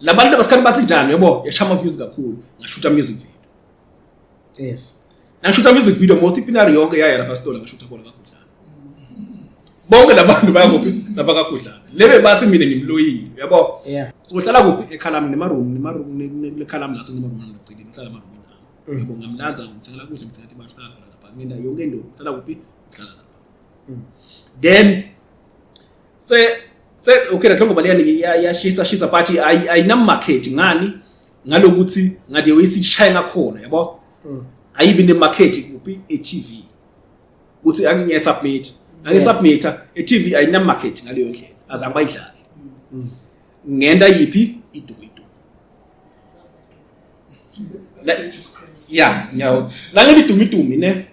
labantu basikhathi bathi njani yabo, yashaya views kakhulu, ngashutha music video. Ngashutha music video most iPinari yonke yaya lapha sitolo, ngashutha khona kakhudlana, bonke labantu baya kuphi lapha kakhudlana, lebe bathi mina ngimloyile yabo. Sohlala kuphi ekhalami nemaroom nemaroom lekhalami la senemaroom ngigcinile ngihlala emaroomini ami yabo, ngamlanza ngimthengela kudla, ngimthengela imali, hlala khona lapha, ngenda yonke into, hlala kuphi, uhlala lapha. Then se se okay la ngoba leya yashisa shisa but ayina market ngani ngalokuthi ngade uyisishaya ngakhona yabo, ayibi ne market kuphi e-TV uthi angiye submit angi submit e-TV ayina market ngaleyo ndlela azange bayidlale. Ngenda yiphi idumi idumi. That is crazy. Yeah, nyawo la ngeli dumi dumi ne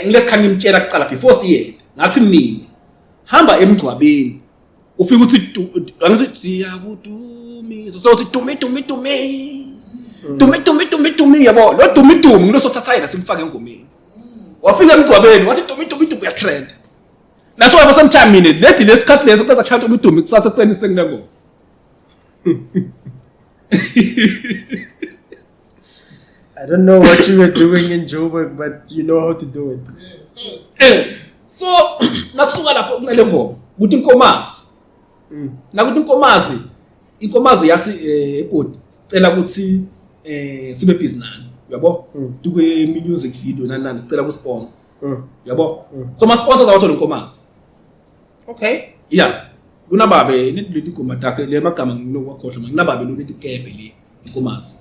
ngilesikhathi ngimtshela kuqala before siyenda, ngathi mina hamba emgcwabeni ufike uthi angithi siyakudumisa, so uthi dumi dumi dumi dumi dumi dumi dumi yabo, lo dumi dumi ngilo sothatha yena simfake engomeni. Wafika emgcwabeni wathi Dumi Dumi Dumi uyatrend. Nasho yabo sometime mina ledi lesikhathi leso kucaza kushaya Dumi Dumi kusasa ekuseni senginengoma. I don't know what you were doing in Joburg, but you know how to do it. So nakusuka lapho kunale ngoma ukuthi inkomazi. Nakuthi inkomazi inkomazi yathi ebhodi sicela ukuthi sibe busy nani uyabo tukwe music video nani nani sicela ku sponsor uyabo. So ma sponsors awathola inkomazi. Okay. Yeah. Kunababe leti goma takhe le magama nginokwakhohlwa manje kunababe lo leti kebhe le inkomazi.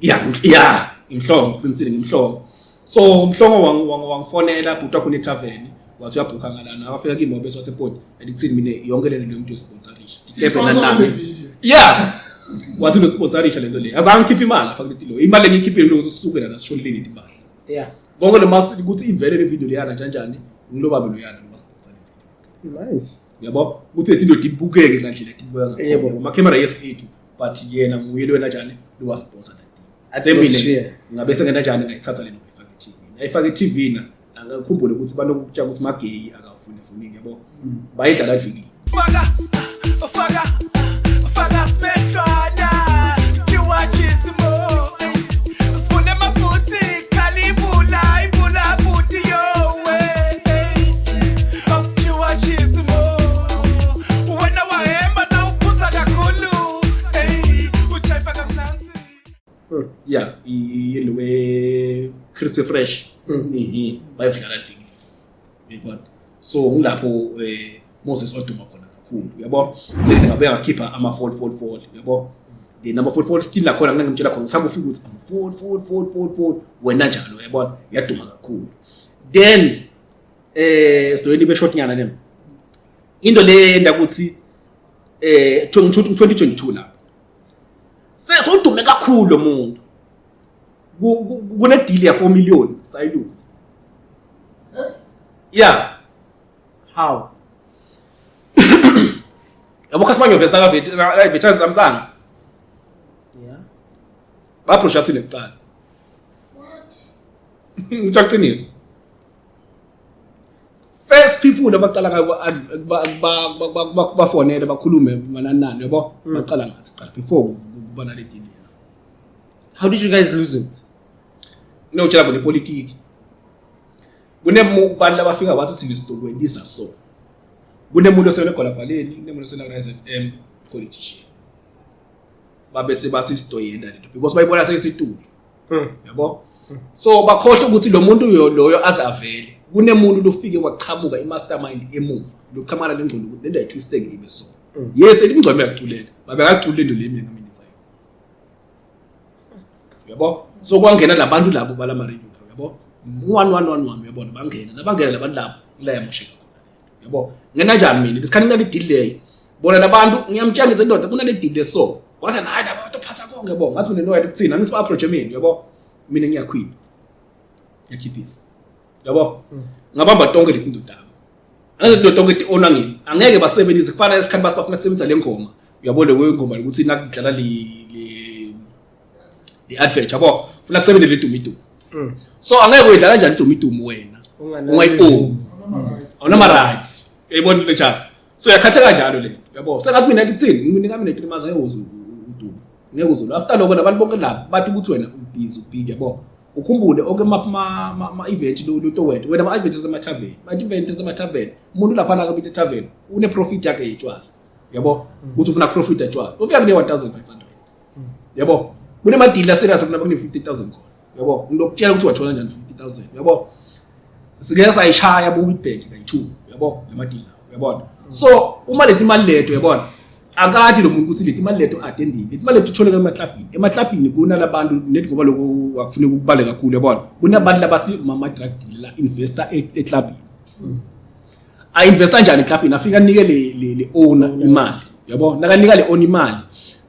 Yeah, yeah, imhlongo qinisile ngimhlongo. So umhlongo wangifonela bhuti wakho ne-tavern wathi uyabhukha ngalana akafika kimi wabe wathi bhuti andikuthini mina yonke le nto yomuntu yosponsorisha. Dikebhe nani. Yeah. Wathi unosponsorisha lento le. Azange ngikhiphe imali lapha kuleti lo. Imali engiyikhiphile ukuthi sisuke lana sishoneleni impahla. Yeah. Konke le mas ukuthi ivele le video leyana kanjani ngilobabe loyana lo sponsor le video. Nice. Yabo ukuthi lethi indoda ibukeke ngandlela ibukeka ngakhona. Yebo. Ama camera yes ethu but yena nguye lo wena njani lo wasponsor that thing. Atmosphere. Ngabe sengena njani ngayithatha le ngayifaka e-TV. Ngayifaka e-TV na angikhumbule ukuthi banokutshela ukuthi mageyi akawufuni funi yabo. Bayidlala iviki. Faka faka faka simehlwana chiwachisimo sifune amabhuti khalibula ibula bhuti yowe okuchiwachisimo wena wahemba na uphuza kakhulu uchayifa kamnanzi. Yeah, yelwe crispy fresh. Bayidlala iviki. Uyabona? So ngilapho Moses oduma khona kakhulu uyabo. Sengabe ngakhipha ama 4 4 4 uyabo. The number 4 4 still lakhona ngeke ngimtshela khona usahamba ufika ukuthi ama 4 4 4 4 4 wena njalo uyabona yaduma kakhulu. Then story ibe short nyana nemi. Into le enda ukuthi 2022 lapho. Sesodume kakhulu lo muntu. Kune deal ya 4 million sayiluza. Yeah. How? Yabo customer ngiyovesta ka vet la Samsung. Yeah. Ba approach thina kuqala. What? Ngicaqiniso. First people abaqala bafonele bakhulume mananani yabo baqala ngathi qala before kuba nale deal yena. How did you guys lose it? No tshela bona ipolitiki. Kunebantu labafika wathi thina sizokwendisa so. Kunemuntu osele egolabhaleni, kunemuntu osele Rise FM politician. Babe sebathi sizoyenda lento because bayibona seyisitulo. Yabo? So bakhohle ukuthi lo muntu loyo aze avele. Kunemuntu lofike waqhamuka imastermind emuva. Loqhamana lengcondo ukuthi lento ayitwisteke ibe so. Yes, ingcondo yaculela. Babekacula into le mina ngamini zayo. Yabo? So kwangena labantu labo balama radio yabo? 1 1 1 1 uyabona bangena. Nabangena labantu labo la yamosheka khona. Yabo? Ngena njani mina? Isikhathi kunale deal leyo. Bona labantu ngiyamtshela ngithi indoda kunale deal so. Wathi hayi laba abantu phatha konke yabo. Ngathi mina no kuthina angithi ba approach mina yabo. Mina ngiyakhwipha. Ngiyakhiphisa. Yabo? Ngabamba tonke letinto tami. Angeke tonke ti owner ngini. Angeke basebenzise kufana esikhathi basifuna kusebenzisa le ngoma. Uyabo le ngoma ukuthi nakudlala le advert yabo. Funa kusebenze le Dumi Dumi. So angeke uyidlala kanjani Dumi Dumi wena? Ungayi-own. Awunama rights. Uyayibona le njalo. So yakhatha kanjalo le. Uyabo? Sengathi mina ngithini? Nginika mina 3 months angeke uze udume. Ngeke uze. After lokho labantu bonke labo bathi ukuthi wena ubhizi ubhiki yabo. Ukhumbule onke ma event lo lo wena. Wena ma event asemathaveni. Ma event asemathaveni. Umuntu lapha la kabita ethaveni une profit yakhe yetshwala. Yabo? Uthi ufuna profit yetshwala. Ufika kune 1500. Yabo? Kunema deal serious kuna kune 50000 khona. Yabo? Ngilokutshela ukuthi wathola kanjani 50000. Yabo? Sike sayishaya bo Witbank kayi2. Yabo? Lama deal uyabona. So uma leti imali leto uyabona akati lo muntu ukuthi leti imali leto attendile. Leti imali leto itholakala emaklabhini. Emaklabhini kunalabantu nethi ngoba lokho akufuneki ukubale kakhulu uyabona. Kunabantu labathi mama drug dealer investor eklabhini. A investa njani eklabhini? Afika anike le owner imali. Uyabona? Nakanika le owner imali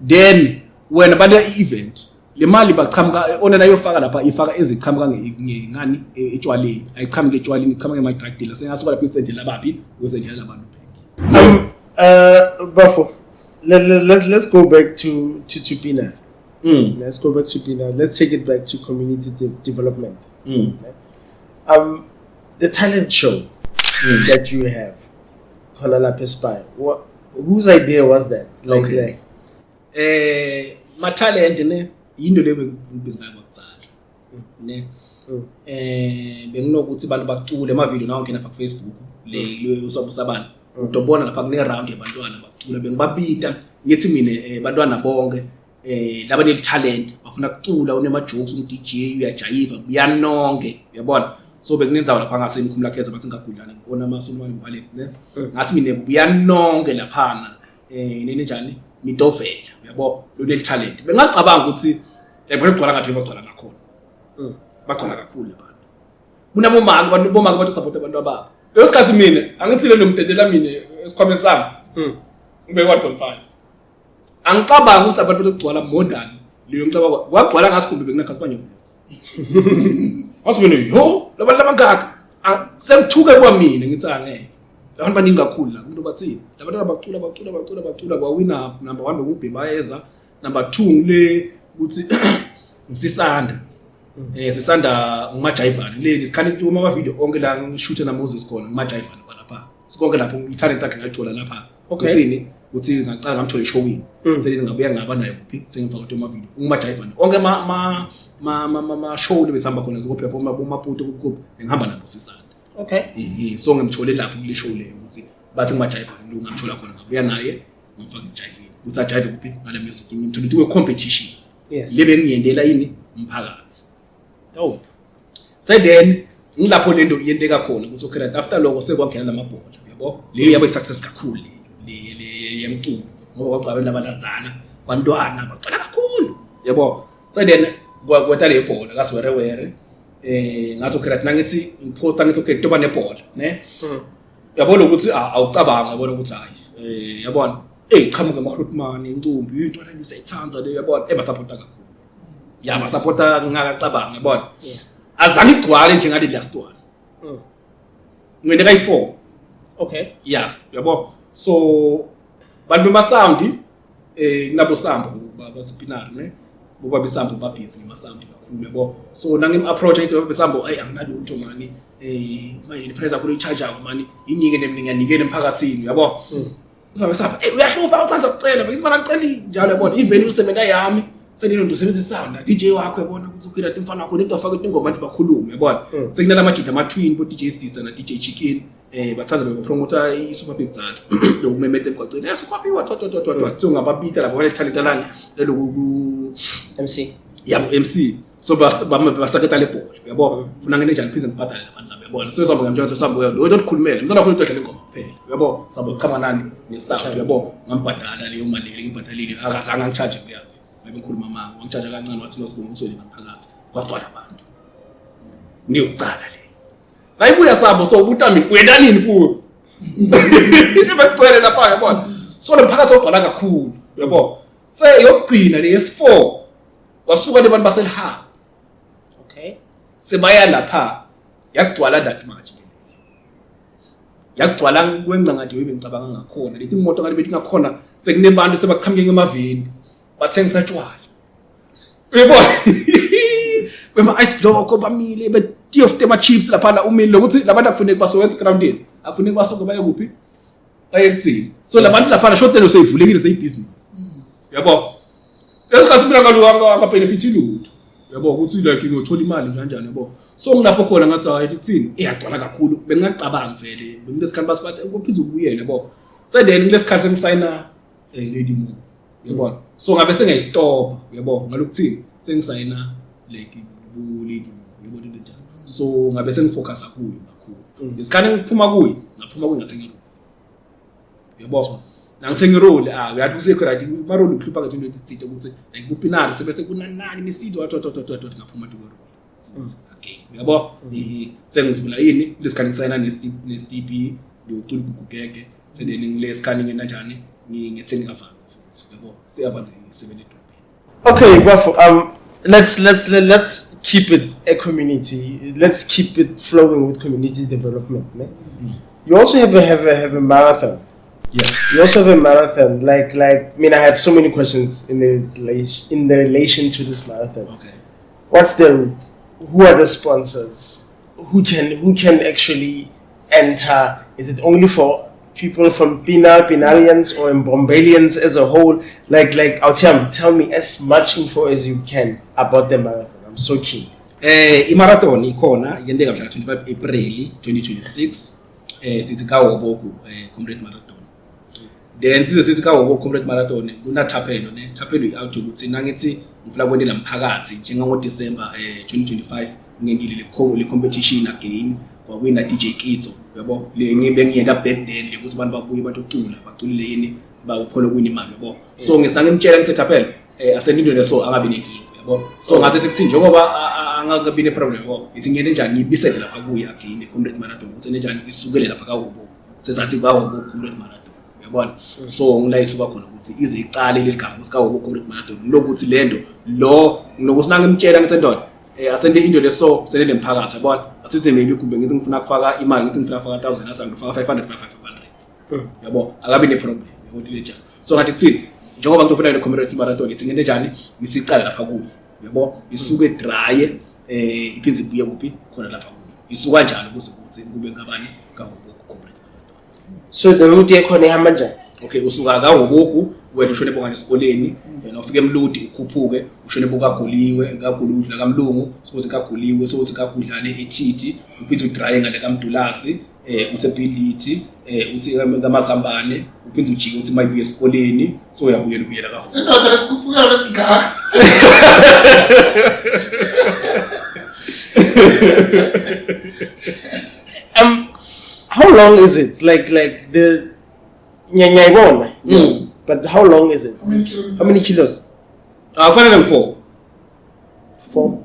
then wena bantu i-event le mali bachamuka owner nayofaka lapha ifaka ezichamuka ngani etshwaleni ayichamuki etshwaleni ichamuka ema drug dealer sengasuka lapha isendela baphi usendela labantu back. Bafo, let's go back to Pina. Let's go back to Pina. Let's take it back to community development. The talent show that you have, khona lapha eSpire. What, whose idea was that? Like, Okay. like Ma talent ne yinto le bengibhizi ngayo kwakudzala ne. Benginokuthi abantu bacule ama video nawo ngena lapha ku Facebook le usabusabana udobona lapha kune round yabantwana bacula, bengibabita ngithi mina bantwana bonke laba ne talent bafuna kucula, unema jokes, um DJ uyajayiva buyanonke, uyabona. So bekunenzawo lapha ngase ngikhumula khetha bathi ngagudlana ngibona amasulumane ngibale ne, ngathi mina buyanonke laphana nene njani nidovela, uyabo, lo talent. Bengacabanga ukuthi yabona igcwala ngathi bagcwala ngakhona. Bagcwala kakhulu abantu, kunabomake abantu, bomake abantu support abantu ababo. Leso sikhathi mina angithi le nomdedela mina esikhwameni sami ngibe 1.5, angicabanga ukuthi abantu betogcwala more than leyo ngicabanga kwagcwala ngathi kumbe bekunakhathi banyovesa. Wathi mina yo labantu labangaka, sengithuke kwamina ngithi angeke labantu baningi kakhulu la umuntu bathini labantwana bacula bacula bacula bacula, kwawina number 1 bekubhe bayeza, number 2 ngile ukuthi ngisisanda sisanda ngumajayivane le ngesikhathi uma ama video onke la ngishuthe na Moses khona ngumajayivane kwalapha sikonke lapho i-talent yakhe ngayithola lapha. Uthini uthi ngacala ngamthola eshowini, selini ngabuya ngaba naye kuphi sengifaka ama video ngumajayivane onke ma ma ma ma ma show lebesihamba khona ziko performa boMaputo kuphi ngihamba nabo sisanda. So ngimthole lapho kule show leyo ukuthi bathi ngumajayivane lo, ngamthola khona ngabuya naye ngamfaka ejayivini ukuthi ajayive kuphi ngale music, ngimthole ukuthi competition lebe ngiyendela yini umphakathi. Dope. So then ngilapho lento iyenteka khona ukuthi okay right after lokho sekwangena lamabhola, yabo, leyo yabo success kakhulu le le yemculo ngoba kwagcwala nabaladzana bantwana bacela kakhulu, yabo. So then kweta le bhola kasiwerewere, ngathi okay right nangithi ngiposta ngithi okay kutoba nebhola ne, yabona ukuthi awucabanga, yabona ukuthi hayi yabona qhamuka amahlotmani incumbi into le ngisayithanda le, yabona, ebasupporta kakhulu ya basupporta ngingakacabanga, yabona. Azange igcwale njengale last one. Ngene kayi-4. Yeah, yabo, so bantu bema-sound kunabo sambo basipinari ne boba besambo babhizi ngema-sound kakhulu, yabo. So nangim-approach ngithi baba besambo, ayi anginalutho mani, manje le price yakho loyi-charge-ako mani inike nemi ngiyanikela emphakathini, yabo. Uzobe samba uyahlupha uthanda ukucela ngithi mana ngicela njalo, yabona, even usebenza yami selino usebenzisa sound DJ wakho, yabona ukuthi ukhila umfana wakho lento afaka ingoma abantu bakhulume, yabona. Sekunala majida ama twin bo DJ Sister na DJ Chicken, bathanda bepromota i Super Big Zala lokumemeta emgwaqeni Super Big what what what what, so ngababita labo bale talent lani leloku MC yabo MC, so basaketa le bhola, yabo, funa ngene njani phinde ngibhadale labantu laba, yabona. So sihamba ngamtshela sihamba lo okhulumela umntwana wakho into ingoma kuphela, yabo, sihamba qhama nani nesound, yabo, ngambhadala leyo mali le ngibhadalile, akazange angicharge kuyaphi ngabe ngikhuluma manga, wangicharge kancane wathi nosibonga uzolima phakathi kwagcwala abantu ngiyokucala le nayibuya sabo. So ubuta mina uyenda nini futhi ibekugcwele lapha, yabona, so lo mphakathi ogcwala kakhulu, yabo. Seyokugcina le yesi4 wasuka lebantu baselihaba. Sebaya lapha yagcwala that much, yagcwala kwencangadi yobe ngicabanga ngakhona leti imoto ngabe betingakhona sekunebantu sebaqhamuke ngemaveni bathengisa tshwala, uyabona, bema ice block bamile betiyo tema chips lapha umile lokuthi labantu akufuneki basowenza groundini, akufuneki basuke baye kuphi baye kuthini. So labantu lapha shotelo seyivulekile seyibhizinisi, yabo. Lesikhathi mina ngaluka akabenefit lutho, yabo, ukuthi like ngiyothola imali kanjani, yabo. So ngilapho khona ngathi hayi kuthini iyagcwala kakhulu bengingacabanga vele bengilesikhathi basibathi kuphinde ubuyele, yabo. So then kulesikhathi sengisayina Lady Mo, yabona, so ngabe sengiyayistopha, yabo, ngalokuthini sengisayina like bu Lady Mo, yabona into enjalo. So ngabe sengifocusa kuyo kakhulu ngesikhathi ngiphuma kuyo, ngaphuma kuyo ngathenga iroli, yabo, nangithenga iroli uyathi usekho right amaroli ukuhlupha ngathi into ethile ukuthi like kupinari sebese kunanani imisido what what what what, ngaphuma tuko roli again, yabo, sengivula yini kulesikhathi ngisayina ne-STB ngiyocula ukugugege sendeni ngilesikhathi ngena njani ngithenga i-Avanza futhi, yabo, se-Avanza isebenza edolobheni. Okay, Bafo, let's keep it a community. Let's keep it flowing with community development. Ne? You also have a marathon. Yeah. You also have a marathon. Like I mean, I have so many questions in the relation to this marathon. Okay. What's the route? Who are the sponsors? Who can actually enter? Is it only for people from Pina, Pinarians, or Mbombelians as a whole? Like Autiam, tell me as much info as you can about the marathon. I'm so keen. I-marathon ikhona, yenteka mhla 25 April 2026, sithi kaWoboku Comrade Marathon. Then size sithi kaWoboku Comrade Marathon kunathapelo, ne thapelo i-out ukuthi nangithi ngifuna kwendela mphakathi njengango December 2025 ngentile le competition again, kwakwina DJ Kitso, yabo, le ngibe ngiyenda back then le ukuthi abantu babuye batocula, baculile yini, bawuphole kwini imali, yabo. So ngisina ngimtshela ngithi thapelo asende into leso, angabi nenkinga, yabo. So ngathi kuthi njengoba angakabi ne-problem, yabo, ngithi ngiyene njani ngiyibisele lapha kuye again e-Comrade Marathon, ukuthi enjani isukele lapha kaWobo, sesathi kaWobo Comrade Marathon, uyabona. So ngila isuka khona ukuthi ize icale leli gama ukuthi kaWobo Comrade Marathon, ngilokuthi lento lo ngilokuthi nangimtshela ngithi ndoda asende into leso senele mphakathi, yabona. Asithi maybe kumbe ngithi ngifuna kufaka imali, ngithi ngifuna kufaka 1000, asa ngifaka 500 500, yabo, akabi ne-problem, yabo, into enjalo. So ngathi kuthini, njengoba ngizofuna le comrade marathon, ngithi ngente njani, ngisicala lapha kuye, yabo, isuke draye iphinde ibuye kuphi khona lapha kuye, isuka njalo kuze kuthi kube ngabani, kaWoboku Comrade Marathon. So the route yakhona ihamba njani? Okay, usuka kaWoboku wena ushone bongane esikoleni, yena ufike eMludi, ukhuphuke ushone bokaguliwe, kaGuliwe udlula kamlungu, sokuthi kaGuliwe, sokuthi kaGudlane ethithi, uphinde udraye ngale kaMdulasi, uthe Bhilithi, uthi kaMazambane, uphinde ujike uthi mayibuye esikoleni, so uyabuyela ubuyela kaHobo. Indoda lesikhuphukela lesingaka. How long is it? Like the ngiyayibona. But how long is it? How many kilometers? How many kilos? Akufanele ngi-4. 4.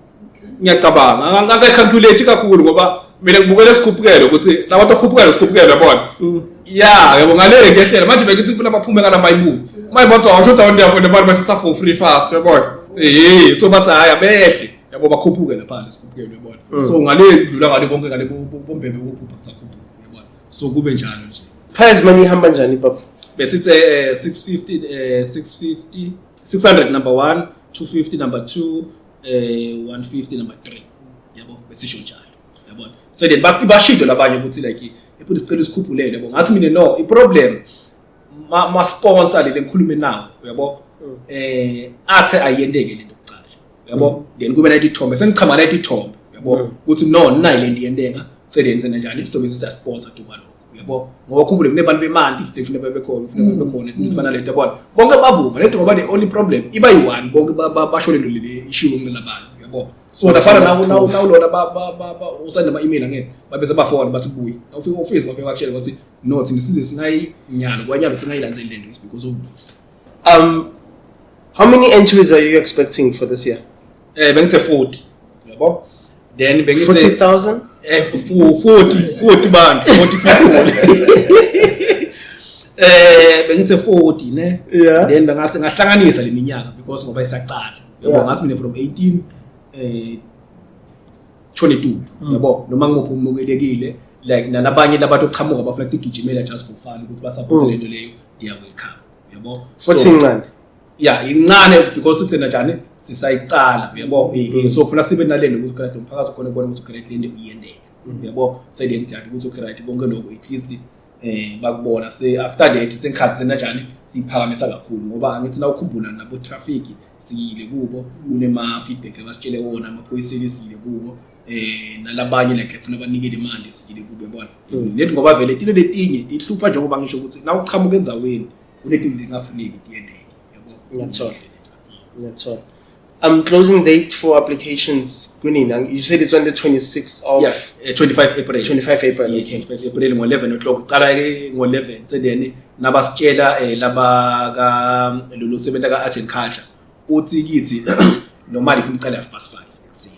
Ngiyacabanga ngake-calculate kakhulu ngoba mina ngibukele isikhuphukelo ukuthi labantu akhuphukela isikhuphukelo, yabona, ya, yabo, ngale ngiyehlela manje bengithi ngifuna baphume ngala mayibuye mayibathi awusho down yabo nemali bathatha for free fast, yabona, so bathi hayi abehle, yabo, bakhuphuke lapha lesikhuphukelo, yabona. So ngale dlula ngale konke ngale bombebe kuphupha kusakhuphuka, yabona, so kube njalo nje. Prize money ihamba njani, baba? Besithi 650, 650, 600 number 1, 250 number 2, 150 number 3, yabo, besisho njalo, yabona. So then bashido labanye ukuthi like ephuthi sicela isikhuphulele, yabo. Ngathi mina no, i-problem ma sponsor le ngikhulume nawo, uyabo, athe ayiyenteke lento kucala, yabo, then kube nathi ithombe sengichama nathi ithombe, yabo, ukuthi no, nayi lento iyenteka, selenze kanjani, sizobe sisa sponsor tu kwalokho, uyabo, ngoba khumbule kunebantu bemali lefuna babe khona, ufuna babe khona kufana lento, yabona, bonke bavuma lento ngoba the only problem iba yi-one, bonke basho lento le ishiwo kulabanye, uyabo. So nafana nawo lona usenda ama-email, angithi babe sebafona bathi buye, nawufika office bafika bakutshela ukuthi no, thina size singayinyalo kwanyalo singayilandzeli lento is because of this. How many entries are you expecting for this year? Bengithe 40, yabo, then bengithe 40,000? 40, 40 bantu, 40 people. Bengithe 40 ne. Then bengathi ngahlanganisa le minyaka because ngoba isaqala, yabo. Ngathi mina from 18 22, yabo, noma ngimuphi umukelekile, like nalabanye labantu oqhamuka bafuna ukugijimela just for fun ukuthi ba-support lento leyo, they are welcome, yabo. 40 incane. Yeah, incane because sisena njani sisayicala, uyabo. So kufuna sibe nalento ukuthi correct umphakathi khona kubona ukuthi correct lento iyendeka, uyabo. Seyideni siyazi ukuthi okay, right, konke lokho at least bakubona se after that sengikhathi senajani siphakamisa kakhulu, ngoba angithi na ukhumbula nabo traffic siyile kubo, kunema feedback abasitshele wona, amaphoyiseni siyile kubo, nalabanye like kufuna banikele imali siyile kubo, yabona, lethi ngoba vele into letinye ihlupha njengoba ngisho ukuthi na uqhamuka endzaweni kunetinto letingafuneki tiyendeke, yabo. Ngiyathola. Ngiyathola. Closing date for applications kunini? You said it's on the 26th of Yeah, 25 April. 25 April. Yeah, Okay. 25 April ngo-11 o'clock, uqala ke ngo-11, so then nabasitshela laba ka lolu sebenza ka Art and Culture uthi kithi normally ifuna uqala 5:30 ekuseni,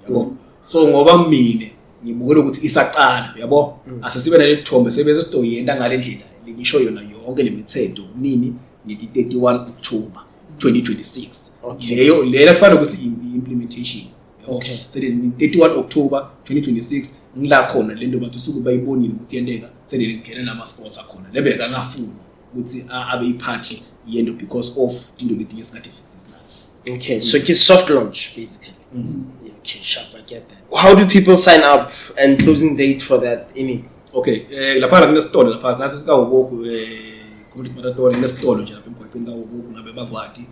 yabo. So ngoba mina ngibukela ukuthi isaqala, yabo, asesibe nale thombe sebese sizoyenda ngale ndlela lengisho yona yonke lemithetho nini ngeti 31 October 2026. Leyo lela kufanele ukuthi i-implementation, yabo. So then 31 October 2026 ngila khona lento bathi usuke bayibonile ukuthi yenteka, sele ngena nama sports akhona lebeka ngafuni ukuthi abe iphathi yento because of into letinye singathi fixes nathi. Okay. So it's soft launch basically. Okay. Okay, sharp, I get that. How do people sign up and closing date for that ini? Okay, lapha kunesitolo lapha nathi sikaWokoku community marathon, kunesitolo nje lapha emgwaqeni kaWokoku, ngabe bakwadi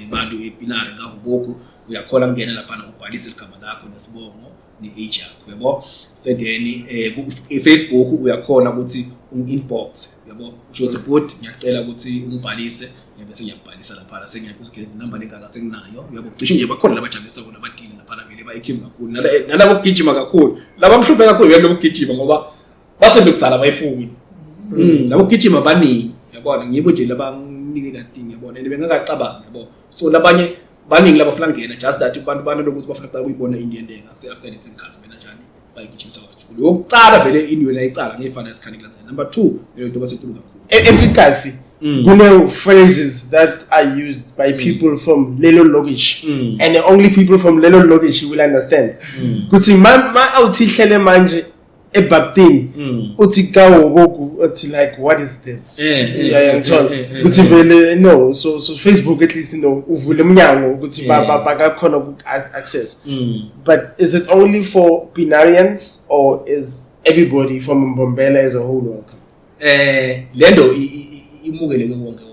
bantu ePinari kaWokoku, uyakhona kungena lapha ubhalise igama lakho nesibongo ne-age yakho, yabo. So then ku-Facebook uyakhona ukuthi ungi-inbox, yabo, usho ukuthi bhuti ngiyacela ukuthi ungibhalise, bese ngiyakubhalisa lapha, sengiyakuzogena inamba lengaka senginayo, yabo. Cishe nje bakhona labajabulisa kona abadili lapha vele ba-active kakhulu, nalabo kugijima kakhulu, laba mhluphe kakhulu yalo kugijima ngoba basebekudzala bayifuni. Labo kugijima baningi, yabona, ngibo nje labanginike that thing, yabona, and bengakacabangi, yabo. So labanye baningi labafuna ngena, just that abantu banalokuthi bafuna kuqala ukuyibona into yenteka, se after that sengikhathi mina njani bayigijimisa kakhulu. Yokuqala vele into yona icala ngefana esikhani kulandzela. Number 2 leyo nto basenkulu kakhulu. Efficacy. Kune phrases that are used by people from Lelo Lokish, and the only people from Lelo Lokish will understand. Kuthi ma awuthi hlele manje eBaptini, uthi kaWokoku, uthi like what is this? Yeah, ngithola ukuthi vele no, so Facebook at least uvule umnyango ukuthi bakakhona ku access. But is it only for Pinarians or is everybody from Mbombela as a whole welcome? Lento imukeleke wonke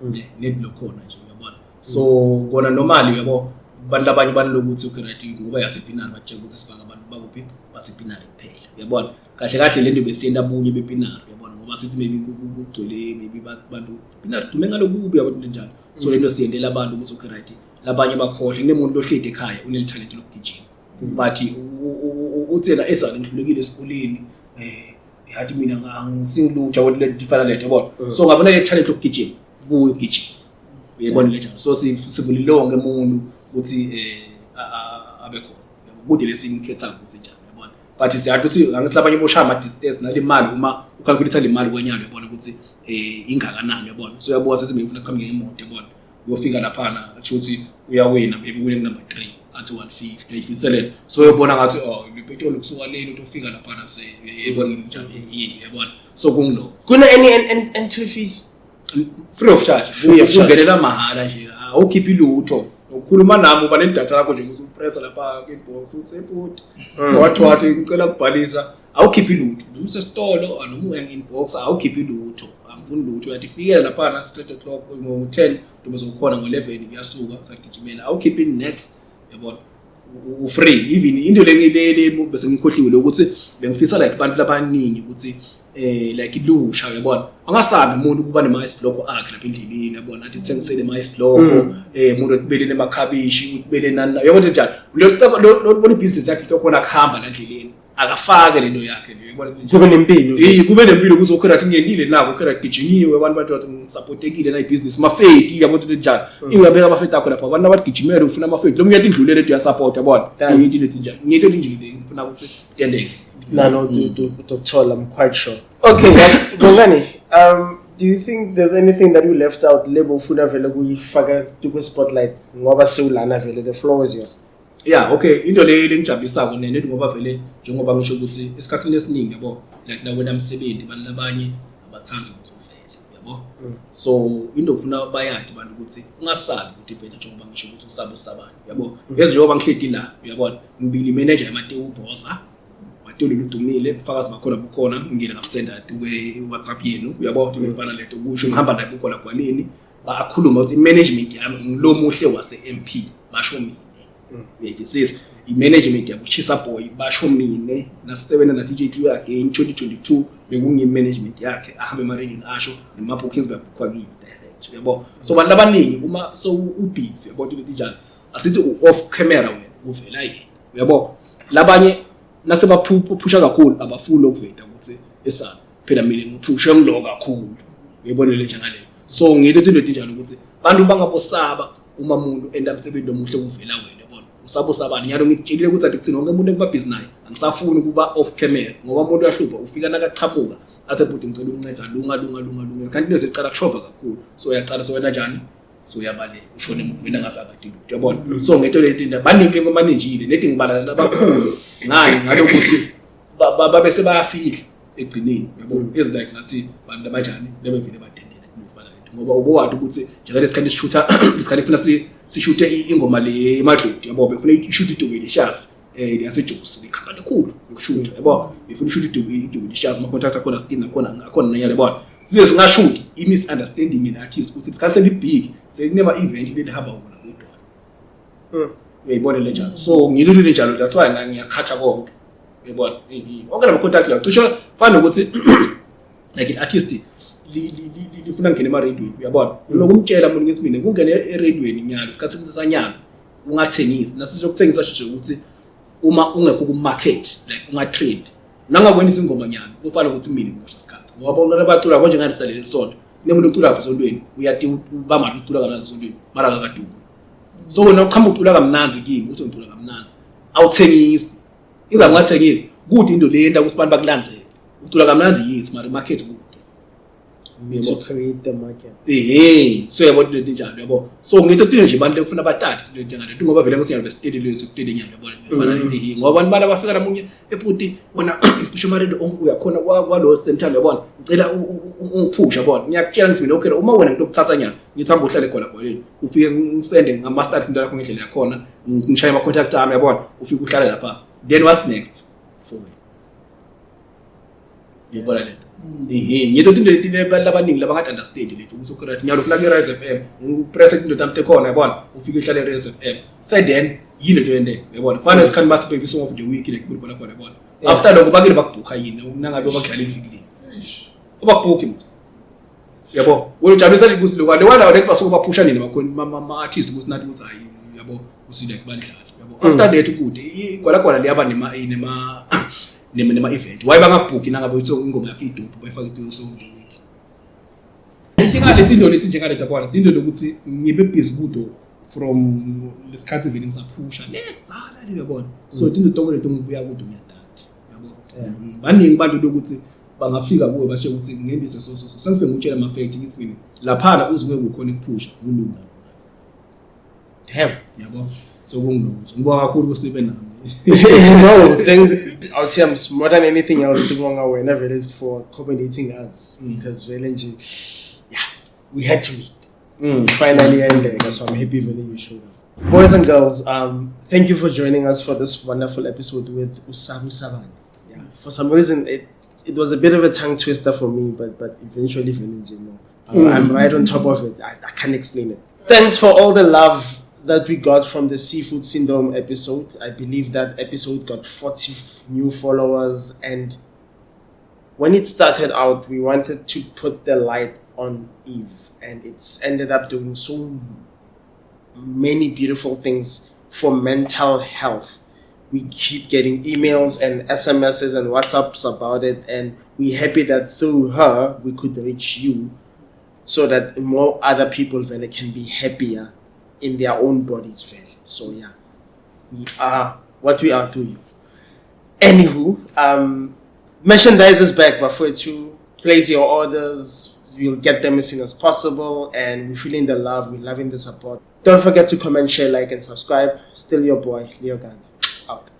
wonke nedilokhona nje, uyabona. So kona normally, uyabo, abantu labanye banokuthi okay right ngoba yasePinari batshela ukuthi sifaka abantu bakuphi basePinari kuphela, uyabona. Kahle kahle lento besiyenda bunye bePinari, uyabona, ngoba sithi maybe kugcwele maybe bantu Pinari dume ngalokubi, uyabona njalo. So lento siyendela abantu ukuthi okay right labanye bakhohle kunemuntu lohlede ekhaya unelithalente lokugijima, but uthena esana ngihlulekile esikoleni, yathi mina angisingilutho, yabona, le difana letho, yabona. So ngabona le talent lokugijima kuyo ugijima, uyayibona le njalo. So sivulile wonke umuntu ukuthi abe khona, yabo, kude lesingikhetha ukuthi njani, yabona. But siyazi ukuthi angithi labanye boshaya ama distance nale mali, uma ucalculate le mali kwenyalo, uyabona ukuthi ingakanani, uyabona. So uyabuka sithi mina ngifuna kuqhamuke ngemoto, uyabona, uyofika laphana akusho ukuthi uyawina, maybe win number 3 athi 150 uyayifiselela. So uyobona ngathi oh ipetrol kusuka leni ukuthi ufika laphana, se uyayibona njani, yabona. So kungiloko. Kuna any entry fees? Free of charge. Free of charge. Ungenela mahala nje, awukhiphi lutho, ukhuluma nami uba nedatha lakho nje ukuthi upressa lapha kwi-inbox uthi ebhuti wathi wathi ngicela ukubhalisa, awukhiphi lutho, noma usesitolo noma uyangi-inbox, awukhiphi lutho, angifuni lutho. Uyathi fikela laphana 3 o'clock, ngo-10 noma sokukhona, ngo-11 kuyasuka sagijimela, awukhiphi next, yabona, u-free. Even into le bese ngikhohliwe ukuthi bengifisa like abantu labaningi ukuthi like ilusha, uyabona, angasabi umuntu ukuba nema ice block akhe lapha endleleni, uyabona, athi uthengisele ama ice block, umuntu otibelele emakhabishi, utibele nani, uyabona njalo, lo bona ibhizinisi yakhe into khona kuhamba la endleleni, akafake lento yakhe le, uyabona. Kube nempilo. Kube nempilo ukuthi okay right ngiyenile nako, okay right gijinyiwe, abantu bathi wathi ngisupportekile na ibhizinisi mafeti, uyabona into njalo, ingabeka amafeti akho lapha, abantu abagijimele ufuna amafeti, lo munye indlulele ethi uyasupport, uyabona, into lethi njalo, ngento nje ngifuna ukuthi tendeke. No, Dr. I'm quite sure. Okay, Bongani, do you think there's anything that we left out? Lebo ufuna vele kuyifaka tukwe spotlight ngoba sewulana vele, the floor is yours. Yeah, okay, into le lengijabulisako nene ngoba vele njengoba ngisho ukuthi esikhathini esiningi, yabo, like la wena msebenzi abantu labanye abathandi ukuthi uvele, yabo. So into kufuna bayadi abantu ukuthi ungasabi ukuthi vele njengoba ngisho ukuthi usabe usabani, yabo. Yazi njengoba ngihledi la, uyabona, ngibili manager yaMateo Bosa, Mateo ludumile, ubufakazi bakhona bukhona, ngingena ngakusenda kwe WhatsApp yenu, uyabona ukuthi ngifana lento kusho ngihamba naye bukhona gwaleni, bakhuluma ukuthi i-management yami ngilomuhle wase MP, basho mina. Uyayisisa i-management yakuchisa boy, basho mina, nasebenza na DJ Clear again 2022 bekungi-management yakhe, ahambe emarenini asho nema-bookings babhukhwa kimi direct, uyabo. So abantu abaningi uma so ubusy, uyabo, into njalo, asithi u-off camera wena uvela yena, uyabo, labanye nasebaphusha kakhulu abafuni ukuveta ukuthi esana phela mina ngiphushwe ngilo kakhulu, uyibona le njengaleyo. So ngento into njalo ukuthi bantu bangabosaba uma umuntu enda umsebenzi omuhle kuvela wena, yabona, usabosabani nyalo. Ngikutshelile ukuthi athi kuthina wonke umuntu ekuba busy naye, angisafuni ukuba off camera ngoba umuntu uyahlupha, ufika nakachamuka athi bhuti ngicela ukunceda lunga lunga lunga lunga, kanti into seqala kushova kakhulu, so uyaqala so wena njani, so uyabaleka ushone emuva ngathi akade lutho, uyabona. So ngento le nto baningi emaninjile nethi ngibala labakhulu ngani ngalokuthi babe sebayafihla egcineni, yabo, is like ngathi bantu abanjani lebevele badendela into efana lento, ngoba ubowadi ukuthi njengalesikhathi sishutha isikhathi kufuna sishuthe ingoma le emadlodi, yabo, bekufuna ishuthe iDubelicious. yaseJozi, ikhampani ekhulu yokushutha, yabo, befuna ushutha iDubulicious, ama-contract akhona still nakhona akhona nanyalo, yabona. Size singashuthi i-misunderstanding in-artist ukuthi isikhathi seli-big sekunema-event lelihamba wona wedwa. Uyayibona le njalo, so ngilo le njalo, that's why ngiyakhatha konke, uyayibona. Onke lama-contact lawo cishe fana nokuthi like i-artist lifuna ngene emarediyweni, uyabona, nokumtshela umuntu ngithi mina kungene erediyweni nyalo isikhathi sanyalo ungathengisi nasisho kuthengisa shisho ukuthi uma ungekho ku-market like unga-trend nangakwenisa ingoma nyalo kufana ukuthi mina ngimosha isikhathi ngoba bona abacula konje ngani sidalele isonto kunemuntu ocula lapha esontweni uyati ubamba ucula kamnandi esontweni mara akakaduki. So wena uchamba ucula kamnandzi kimi uthi ngicula kamnandzi awuthengisi ingabe ungathengisi kude into le yenta ukuthi abantu bakulandzele ucula kamnandzi yes mara i-market kude. You need to create the market. Ehe, so yabo into enjalo, yabo, so ngento tine nje abantu lekufuna bathathe into njengale ngoba vele ngithi university lezo kutele nyalo, yabona. Ehe, ngoba abantu bala bafika lamunye eputi wona cishe umarendo uyakhona kwalo same time, yabona, ngicela ungiphusha, yabona, ngiyakutshela ngithi mina okay uma wena ngitokuthatha nyalo ngithi hamba uhlale khona khona ufike ngisende ngama-start into yakho ngendlela yakhona ngishaye ama-contact ami, yabona, ufike uhlale lapha, then what's next for wena, ngiyibona lento. Ehe, ngento into leti abantu abaningi labangadi understand lento ukuthi okay right nyalo ufuna ku-Rise FM ngipress into tami tekhona, yabona, ufike uhlale e-Rise FM se then yini lento yende, yabona, kufana nesikhathi bathi baby song of the week like kubona khona, yabona. After lokho bakile bakubhukha yini nangabe bakudlala ivikini ubakubhukhi mos, yabo, wena ujabulisa ukuthi lokho lewa lawo lento basuke baphusha nini bakhona ama-artist ukuthi nathi ukuthi hayi, yabo, usi like bandlala, yabo. After that kude igwalagwala liyaba nema event why bangabhukhi nangabe uthi ingoma yakhe i-dope bayifake into song of the week. Inkinga leti into leti njengaleti, yabona, into lokuthi ngibe busy kudo from lesikhathi vele ngisaphusha ledzala le, yabona, so tinto tonke leti ngibuya kudo ngiyadada, yabo. Baningi abantu lokuthi bangafika kuwe basho ukuthi ngendiso so so so sengifike ngikutshela ama-fact ngithi mina laphana uze ngeke ukhona ukuphusha ngulula. Damn. Yabo, so kungiloko nje ngibonga kakhulu ukuthi nibe nami. No, thank I'll say I'm more than anything else sibonga wena vele for accommodating us because vele nje yeah, we had to meet. Finally ended, so I'm happy vele you showed up. Boys and girls, thank you for joining us for this wonderful episode with Usabu Sabani. Yeah, for some reason it was a bit of a tongue twister for me, but eventually vele nje no. I'm right on top of it. I can't explain it. Thanks for all the love that we got from the Seafood Syndrome episode. I believe that episode got 40 new followers. And when it started out, we wanted to put the light on Eve, and it's ended up doing so many beautiful things for mental health. We keep getting emails and SMSs and WhatsApps about it, and we're happy that through her we could reach you so that more other people vele can be happier in their own bodies vele. So yeah, we are what we are through you. Anywho, merchandise is back, but for to place your orders, we'll get them as soon as possible, and we're feeling the love, we're loving the support. Don't forget to comment, share, like, and subscribe. Still your boy, Leo Gandhi. Out.